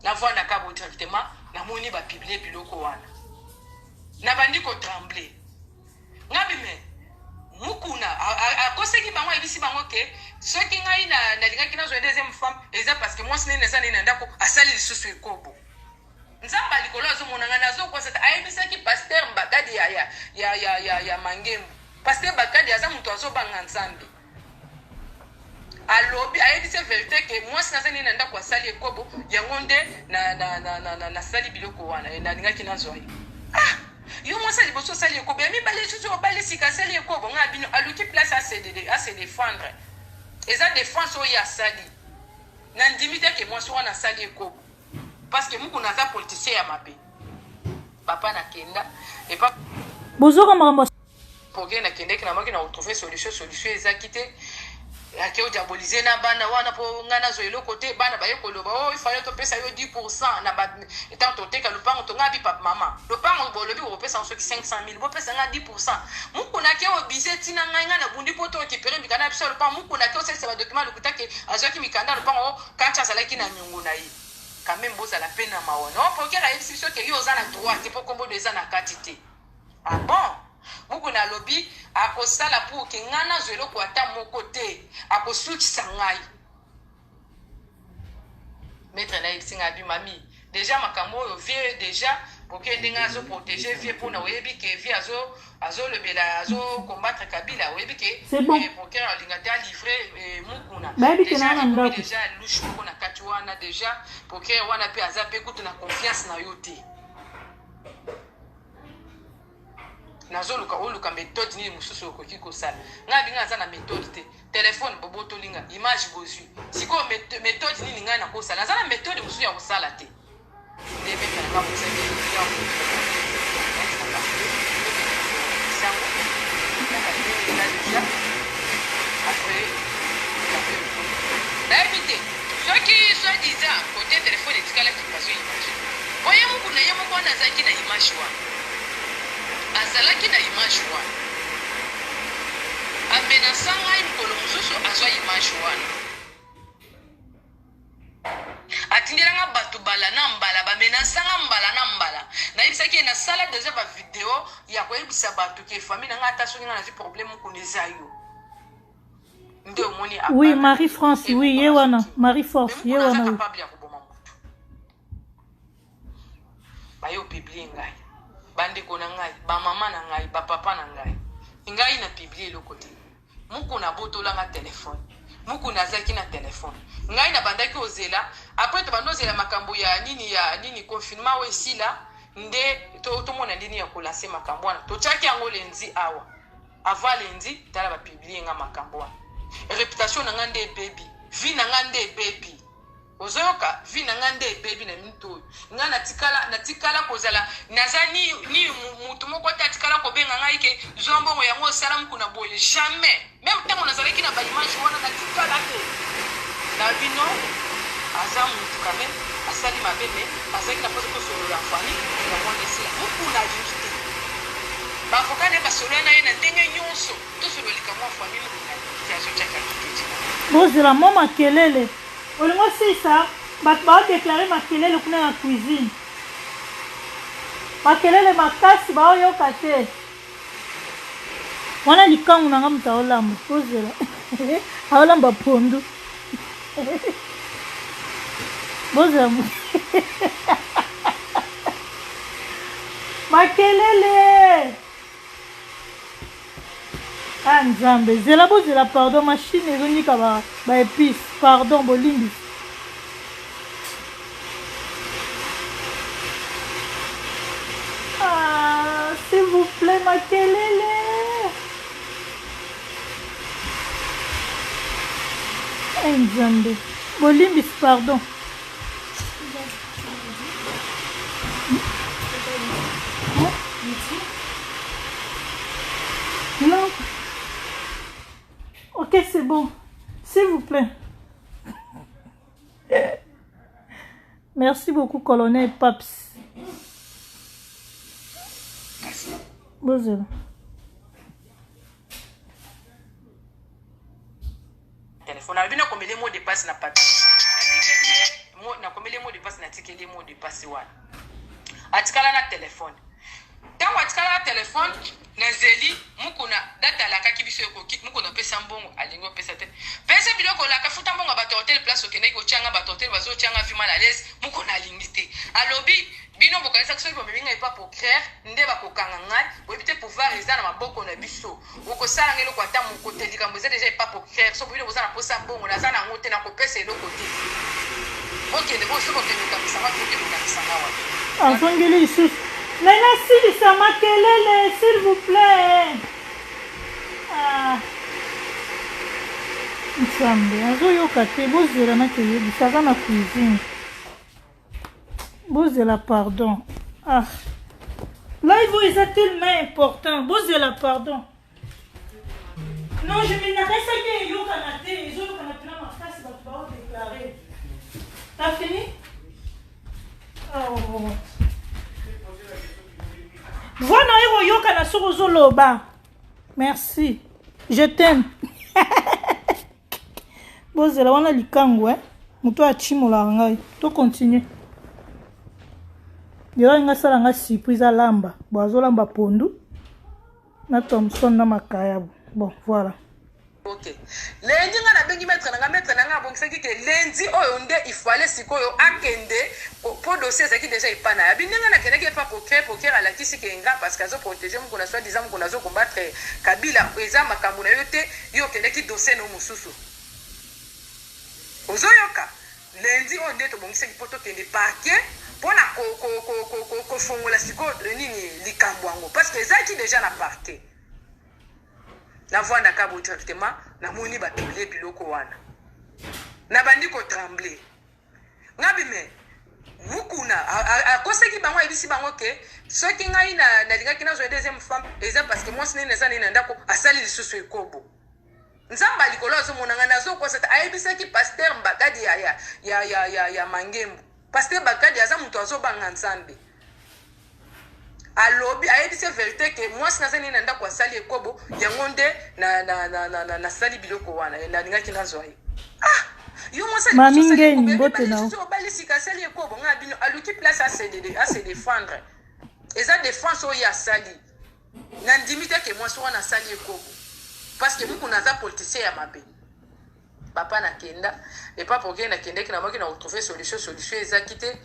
Navandaka bo directement, namoni bapublier biloko wana, nabandi kotrembler. Ngabi me Mukuna akosaki bango, ayebisi bango ke soki ngai nalingaki nazwa deuxième femme, eza parce que mwasi nini eza nini na ndako asali lisusu ekobo. Nzambe ya likolo azomona ngai, nazokosa te. Ayebisaki pasteur Mbakadi ya Mangembu. Pasteur Bakadi aza moto azobanga Nzambe. Alobi, ayebisi vérité ke mwasi naza nini na ndako asali ekobo, yango nde nasali biloko wana, nalingaki nazwa ye. Ah, yo mwasi ya liboso osali ekobo, ya mibale lisusu obali sika asali ekobo. Ngai bino aluki place ase défendre, eza défense oyo asali. Nandimi te ke mwasi wana asali ekobo, parce que Mukuna aza politicien ya mabe. Papa, nakenda epa Bozoka makambo. Progrès, nakendeki, namaki na retrouver solution. Solution ezaki te. Ake odiabolize na bana wana mpo ngai nazwa eloko te. Bana baye koloba o oh, ifale topesa yo 10 pourcent na ntango toteka lopango to ngai bipa mama lopango bolobi bokopesa ngo soki 500 000 bopesa ngai 10 pourcent. Mukuna ake obize ntina ngai ngai nabundi mpo to récupere mikanda na biso ya lopango. Mukuna ake osalisa badocument lokuta ke azwaki mikanda ya lopango kanti azalaki na nyongo na ye. Quand même bozala mpe na mawa no procureur ayebisi biso ke yo oza na droit te mpo kombo no eza na kati te. Ah bon? Mukuna alobi akosala pour ke ngai nazwa eloko ata moko te, akosukisa ngai. Maître nayebisi ngai abi mami deja makambo oyo vie deja boke ndenge azo protéger vie mpona oyebi ke vie azo azolobela azo combattre Kabila oyebi ke C'est bon. eh, procureur alinga te alivre eh, Mukuna Bayebi ke deja naa na ekomi ndako. deja louche moko na kati wana deja procureur wana mpe aza mpe kutu na confiance na yo te. Nazoluka oluka méthode nini mosusu okoki kosala. Ngai abinga aza na méthode te. Telefone bobotoli nga, image bozwi. Sikoyo méthode nini ngai nakosala? Naza na méthode mosusu ya kosala te. Nde maître na ngai abongisaki ya sango eza deja après nayebi te soki soit disant kote telefone etikalaki bazwi image po ye moko na ye moko wana azalaki na image wana, azalaki na image wana amenasa ngai mokolo mosusu azwa image wana atindelanga bato bala na mbala bamenasanga mbala na mbala. Nayebisaki ye nasala deja bavideo ya koyebisa bato ke famille na ngai ata soki ngai nazwi problème mokuna eza yo nde omoni. Oui, Marie France, oui, ye wana Marie Force ye wana, oui. Capable ya koboma motu baye opublie ngai, bandeko na ngai, bamama na ngai, bapapa na ngai, ngai na publie eloko te. Mukuna abotolanga telefone, Mukuna azalaki na telefone, ngai nabandaki ozela après tobandi ozela makambo ya nini ya nini confinement oyo esila nde tomona ndeni ya kolanse makambo wana. Totiaki yango lundi awa, avant lundi tala bapublie nga makambo wana. Réputation na nga nde ebebi, vie na nga nde ebebi. Ozoyoka, vie na nga nde ebebi na minute oyo. Nga natikala natikala kozala naza ni ni mutu moko te atikala kobenga ngai ke zwa mbongo yango osala mukuna boye, jamais. Même ntango nazalaki na baimage wana natikala te na bino. Aza mutu quand même asali mabe, mais azalaki na mposa tosolola famille yango wana esila. Mukuna alingi te, baavoka na ye basolola na ye na ndenge nyonso tosolola likambo ya famille. Mukuna alingi te, azotiaka kiketi. Bozela mwa makelele. Olingi osilisa bato baodeklare makelele kuna na cuisine, makelele makasi baoyoka te. Wana likangu na nga moto aolamba, bozela, aolamba pondu, bozela makelele. Ah nzambe, zela, bozela, pardon, machine ezonika ba, ba épice, pardon, bolimbisi. Ah, s'il vous plaît, makelele. Eh nzambe, bolimbisi, pardon. Non. Ok, c'est bon. S'il vous plaît. Merci beaucoup, colonel Paps. Bonjour. Telefone alobi nakomeli mot de passe na papier, nakomeli mot de passe, natikeli mot de passe wana. Atikala na telefone. Ntango atikala na telefone, nazeli Mukuna date alakaki biso ekoki. Mukuna opesa mbongo, alingi opesa te. Pesa biloko olaka, futa mbongo ya bato ya hotel, place okendaki kotianga bato hotel bazotianga vi mal à l'aise. Mukuna alingi te, alobi bino bokanisaki soki bomemi ngai epa procureur nde bakokanga ngai. Boyebi te pouvoir eza na maboko na biso. Okosala ngai eloko ata moko te, likambo eza deja epa procureur. So bino boza na posa mbongo, naza na yango te, nakopesa eloko te. Bokende boso bokende kokangisa nga, bokende kokangisa nga wana. Azongeli lisusu me nasilisa makelele, s'il vous plaît. Ah. Nzambe azoyoka te, bozela nakeyebisa, aza na cuisine, bozela, pardon. Ah, live oyo eza tellement important, bozela, pardon. Non, je me nakanisaki eyokana te, ezoyokana mpena makasi bato baodeklare. T'as fini? Oh. Voix na yo ekoyokana soki ozoloba. Merci. Je t'aime. Bozela wana likangu eh. Moto achimolaka ngai. To continuer. Yo nga sala nga surprise alamba. Bo azolamba pondu. Na Thomson na makayabu. Bon, voilà. Ok. Lundi nga nabengi maître na nga, maître na nga abongisaki ke lundi oyo nde il fallait sikoyo akende po dossier ezalaki déjà epa na ye. Abi ndenge nakendaki epa procureur, procureur alakisi ke nga parce que azo protéger Mukuna soit disant Mukuna azo combattre Kabila, eza makambo na yo te, yo okendaki dossier no mosusu. Ozoyoka? Lundi oyo nde tobongisaki po tokende parquet pona ko ko ko ko ko kofongola sikoyo nini likambo yango parce que ezalaki déjà na parquet. Navanda kabo directement namoni ba publier biloko wana. Nabandi ko trembler. Ngabi mais Mukuna akosaki bango ayebisi bango ke soki ngai nalingaki nazwa deuxième femme eza parce que mwasi nini eza nini na ndako asali lisusu ekobo. Nzambe ya likolo azomona ngai nazokosa te. Ayebisaki pasteur Mbakadi ya, ya, ya, ya, ya, ya Mangembo. Pasteur Bakadi aza moto azobanga Nzambe. Alobi ayebisi verite ke mwasi naza nini na ndako asali ekobo yango nde na, na, na, na, na, nasali biloko wana nalingaki nazwa ye. Ah! Yo mwasi Mami Ngeni, mbote na yo. Obali sika asali ekobo ngai bino aluki place a se défendre. Eza défense oyo asali. Nandimi te ke mwasi wana asali ekobo parce que Mukuna aza politicien ya mabe. Papa nakenda epa procureur nakendeki na moki na retrouver solution, solution ezaki te.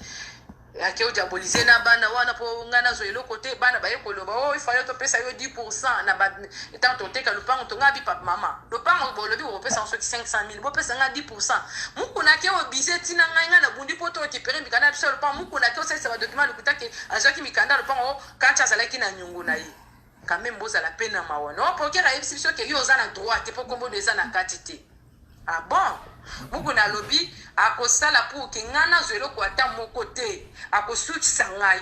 Ake odiaboliser na bana wana po ngai nazwa eloko te, bana baye koloba oh il fallait topesa yo 10% na ba tant toteka lopango to ngai bi papa mama lopango bolobi bokopesa ngo soki 500 000 bopesa ngai 10%. Mukuna ake obise tina ngai ngai nabundi po to récupérer mikanda na biso ya lopango. Mukuna ake osalisa ba document lokuta ke azwaki mikanda ya lopango kanti azalaki na nyongo na ye. Quand même bozala pe na mawa. Non, procureur ayebisi biso ke yo oza na droit te po kombo no eza na kati te. Ah bon? Mukuna alobi akosala pour ke ngai nazwa eloko ata moko te, akosukisa ngai.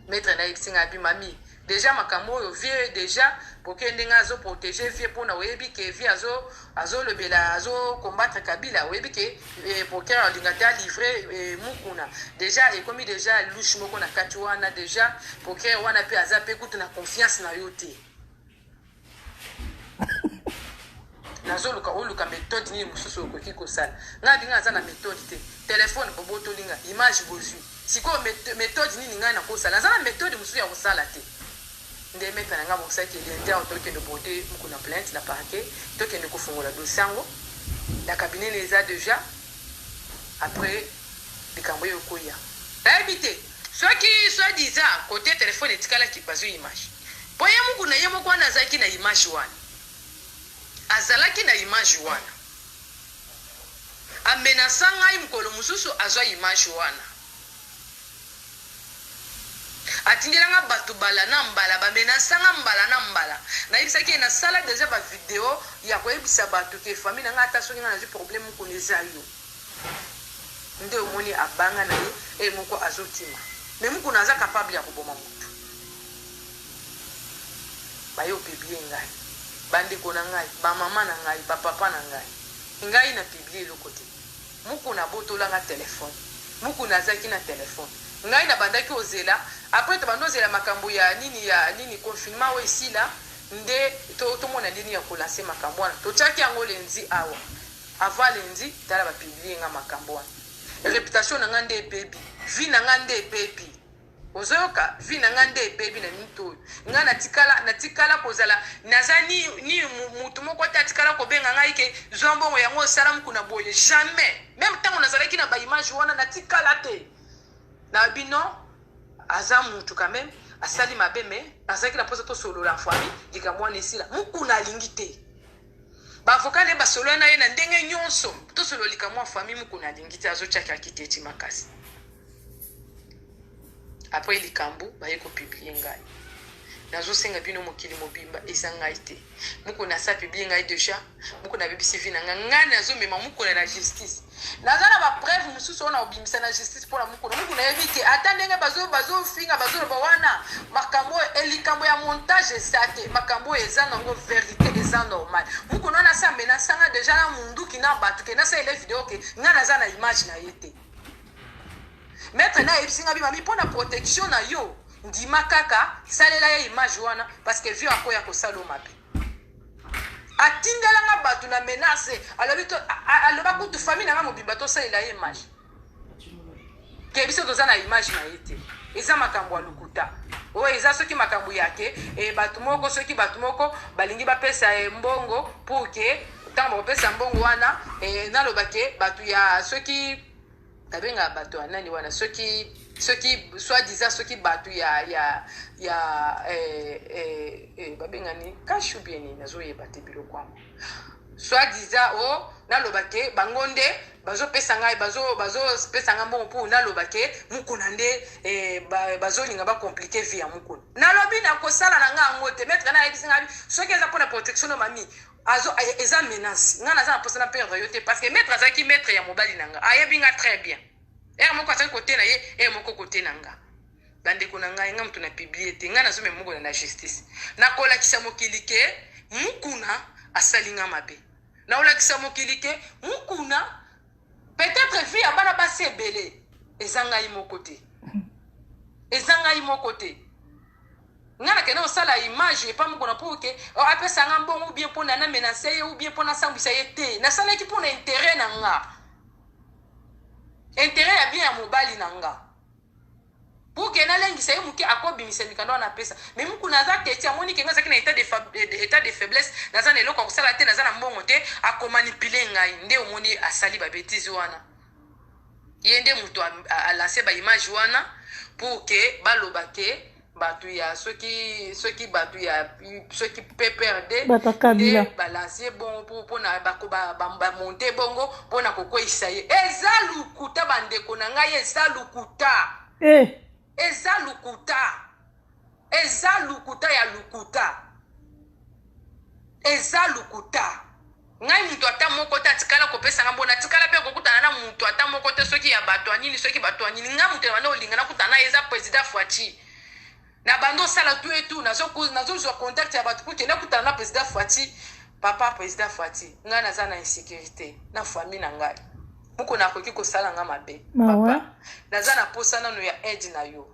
Maître na yebisi ngai abi mami déjà makambo oyo vieux déjà procureur ndenge azo protéger vieux pona oyebi ke vieux azo azolobela azo combattre Kabila oyebi ke eh, procureur alinga te alivre eh, Mukuna déjà ekomi déjà louche moko na kati wana déjà procureur wana pe aza pe kutu na confiance na yo te. Nazoluka oluka méthode nini mosusu okoki kosala. Ngai ndinga aza na méthode te. Téléphone bobotoli nga, image bozwi. Sikoyo méthode nini ngai nakosala? Naza na méthode mosusu ya kosala te. Nde maître na ngai abongisaki lundi awa tokende porter Mukuna plainte na parquet, tokende kofongola dossier yango na cabinet na eza déjà après likambo oyo ekoya. Nayebi te soki soit disant côté téléphone etikalaki bazwi image. Po ye Mukuna ye moko wana azalaki na image wana. Azalaki na image wana. Amenaça ngai mokolo mosusu azwa image wana. Atindela nga bato bala na mbala, ba menaça nga mbala na mbala. Nayebisaki ye nasala dejà ba video ya koyebisa bato ke famille na nga ata soki nga nazwi problème Mukuna eza yo. Nde omoni abanga na ye ye moko azokima. Mais Mukuna aza capable ya koboma mutu. Baye opublier ngai. Ba ndeko na ngai, ba mama na ngai, ba papa na ngai. Ngai na publier eloko te. Mukuna abotola nga telephone. Mukuna azalaki na telephone. Ngai na bandaki ozela après tobandi ozela makambo ya nini ya nini confinement oyo esila nde to tomona ndenge ya ko lancer makambo wana. Totiaki yango lundi awa. Avant lundi tala ba publier nga makambo wana. Reputation na nga nde ebebi. Vie na nga nde ebebi. Ozoyoka vie na nga nde ebebi na minute oyo. Nga natikala natikala kozala naza ni ni mutu moko te atikala kobenga ngai ke zwa mbongo yango osala Mukuna boye jamais. Meme tango nazalaki na ba image wana natikala te. Nalobi non aza mutu quand même asali mabe mais nazalaki na mposa tosolola en famille likambo wana esila. Mukuna alingi te. Ba avocat na ye basolola na ye na ndenge nyonso tosolola likambo ya famille Mukuna alingi te azotiaka kiteti makasi. Après likambo baye ko publier ngai. Nazosenga bino mokili mobimba, eza ngai te. Mukuna asa publie ngai deja. Mukuna abebisi vie na ngai. Ngai nazomema Mukuna na justice. Naza na ba preuve mosusu oyo nakobimisa na justice mpo na Mukuna. Mukuna ayebi ke ata ndenge bazofinga bazoloba wana makambo oyo, eh, likambo ya montage eza te. Makambo oyo eza nango verite, eza normal. Mukuna wana asa menace nga deja na munduki na bato ke nasalela video ke ngai naza na image na ye te. Maître na ayebisi nga bi mami mpo na protection na yo ndima kaka salela ye image wana parce que vieux akoya kosala yo mabe. Atindela nga bato na menace, alobi to, aloba kutu famille na nga mobimba tosalela ye image. Ke biso toza na image na ye te. Eza makambo ya lokuta. Oyo eza soki makambo ya ke, e, bato moko soki bato moko balingi bapesa ye mbongo pour ke ntango bakopesa mbongo wana, e, naloba ke bato ya soki babengaka bato ya nani wana soki soki soit disant soki bato ya ya ya eh, eh, eh, babenga nini cash ou bien nini nazoyeba te biloko yango soit disant o oh, naloba ke bango nde bazopesa ngai bazopesa ngai mbongo mpo naloba ke mukuna nde eh, bazolinga bacomplike vie ya mukuna. Nalobi nakosala na ngai yango te. Maître na ayebisi ngai soki eza mpona protection no mami azo eza menace, ngai naza na mposa na perdre yo te parce que maître azalaki maître ya mobali na nga, ayebi nga très bien. Ere moko azalaki kote na ye, ere moko kote na nga. Bandeko na ngai, nga moto na publie te, ngai nazomema mukuna na justice. Nakolakisa mokili ke mukuna asali nga mabe. Nakolakisa mokili ke mukuna peut-être vie ya bana basi ebele eza ngai moko te. Eza ngai moko te. Nga nakende kosala image epa mukuna pour ke oh, apesa nga mbongo ou bien mpona na menace ye ou bien mpona asambwisa ye te. Nasalaki mpona intérêt na nga, intérêt ya bien ya mobali na nga, pour ke nalengisa ye moke akobimisa mikanda wana apesa. Mais mukuna aza teti, amoni ke nga azalaki na état de faiblesse, naza na eloko ya kosala te, naza na mbongo te, akomanipule ngai. Nde omoni asali ba bêtise wana. Ye nde moto alance ba image wana pour ke baloba ke bato ya soki soki bato ya soki PPRD bato ya Kabila nde balance bongo mpona bamonte bongo mpona kokweyisa ye. Eza lukuta bandeko na ngai, eza lukuta. Eh. Eza lukuta. Eza lukuta ya lukuta. Eza lukuta. Ngai moto ata moko te atikala kopesa nga mbona, atikala mpe kokutana na moto ata moko te soki ya bato ya nini, soki bato ya nini. Ngai moto na banda olinga nakutana na ye eza président Fatshi. Na banda osala tout et tout, nazozwa contact ya bato pour ke nakutana na président Fatshi. Papa président Fatshi, ngai naza na insécurité na famille na ngai. Moko nakoki kosala nga mabe. Papa, naza na posa nano ya aide na yo.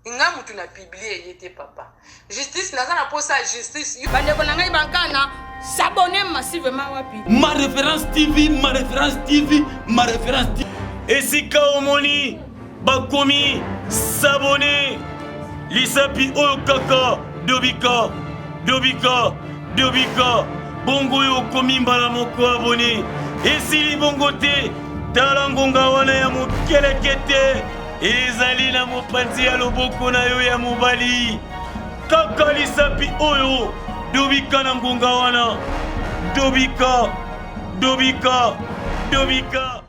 Nga mutu na publie ye te papa. Justice naza na posa ya justice. Bandeko na ngai bankana, s'abonner massivement wapi? Ma référence TV, ma référence TV, ma référence TV. Esika omoni bakomi s'abonner. Lisapi oyo kaka dobika dobika dobika bongo oyo okomi mbala moko abone esili bongo te. Tala ngonga wana ya mokelekete ezali na mopanzi ya loboko na yo ya mobali. Kaka lisapi oyo dobika na ngonga wana, dobika dobika dobika.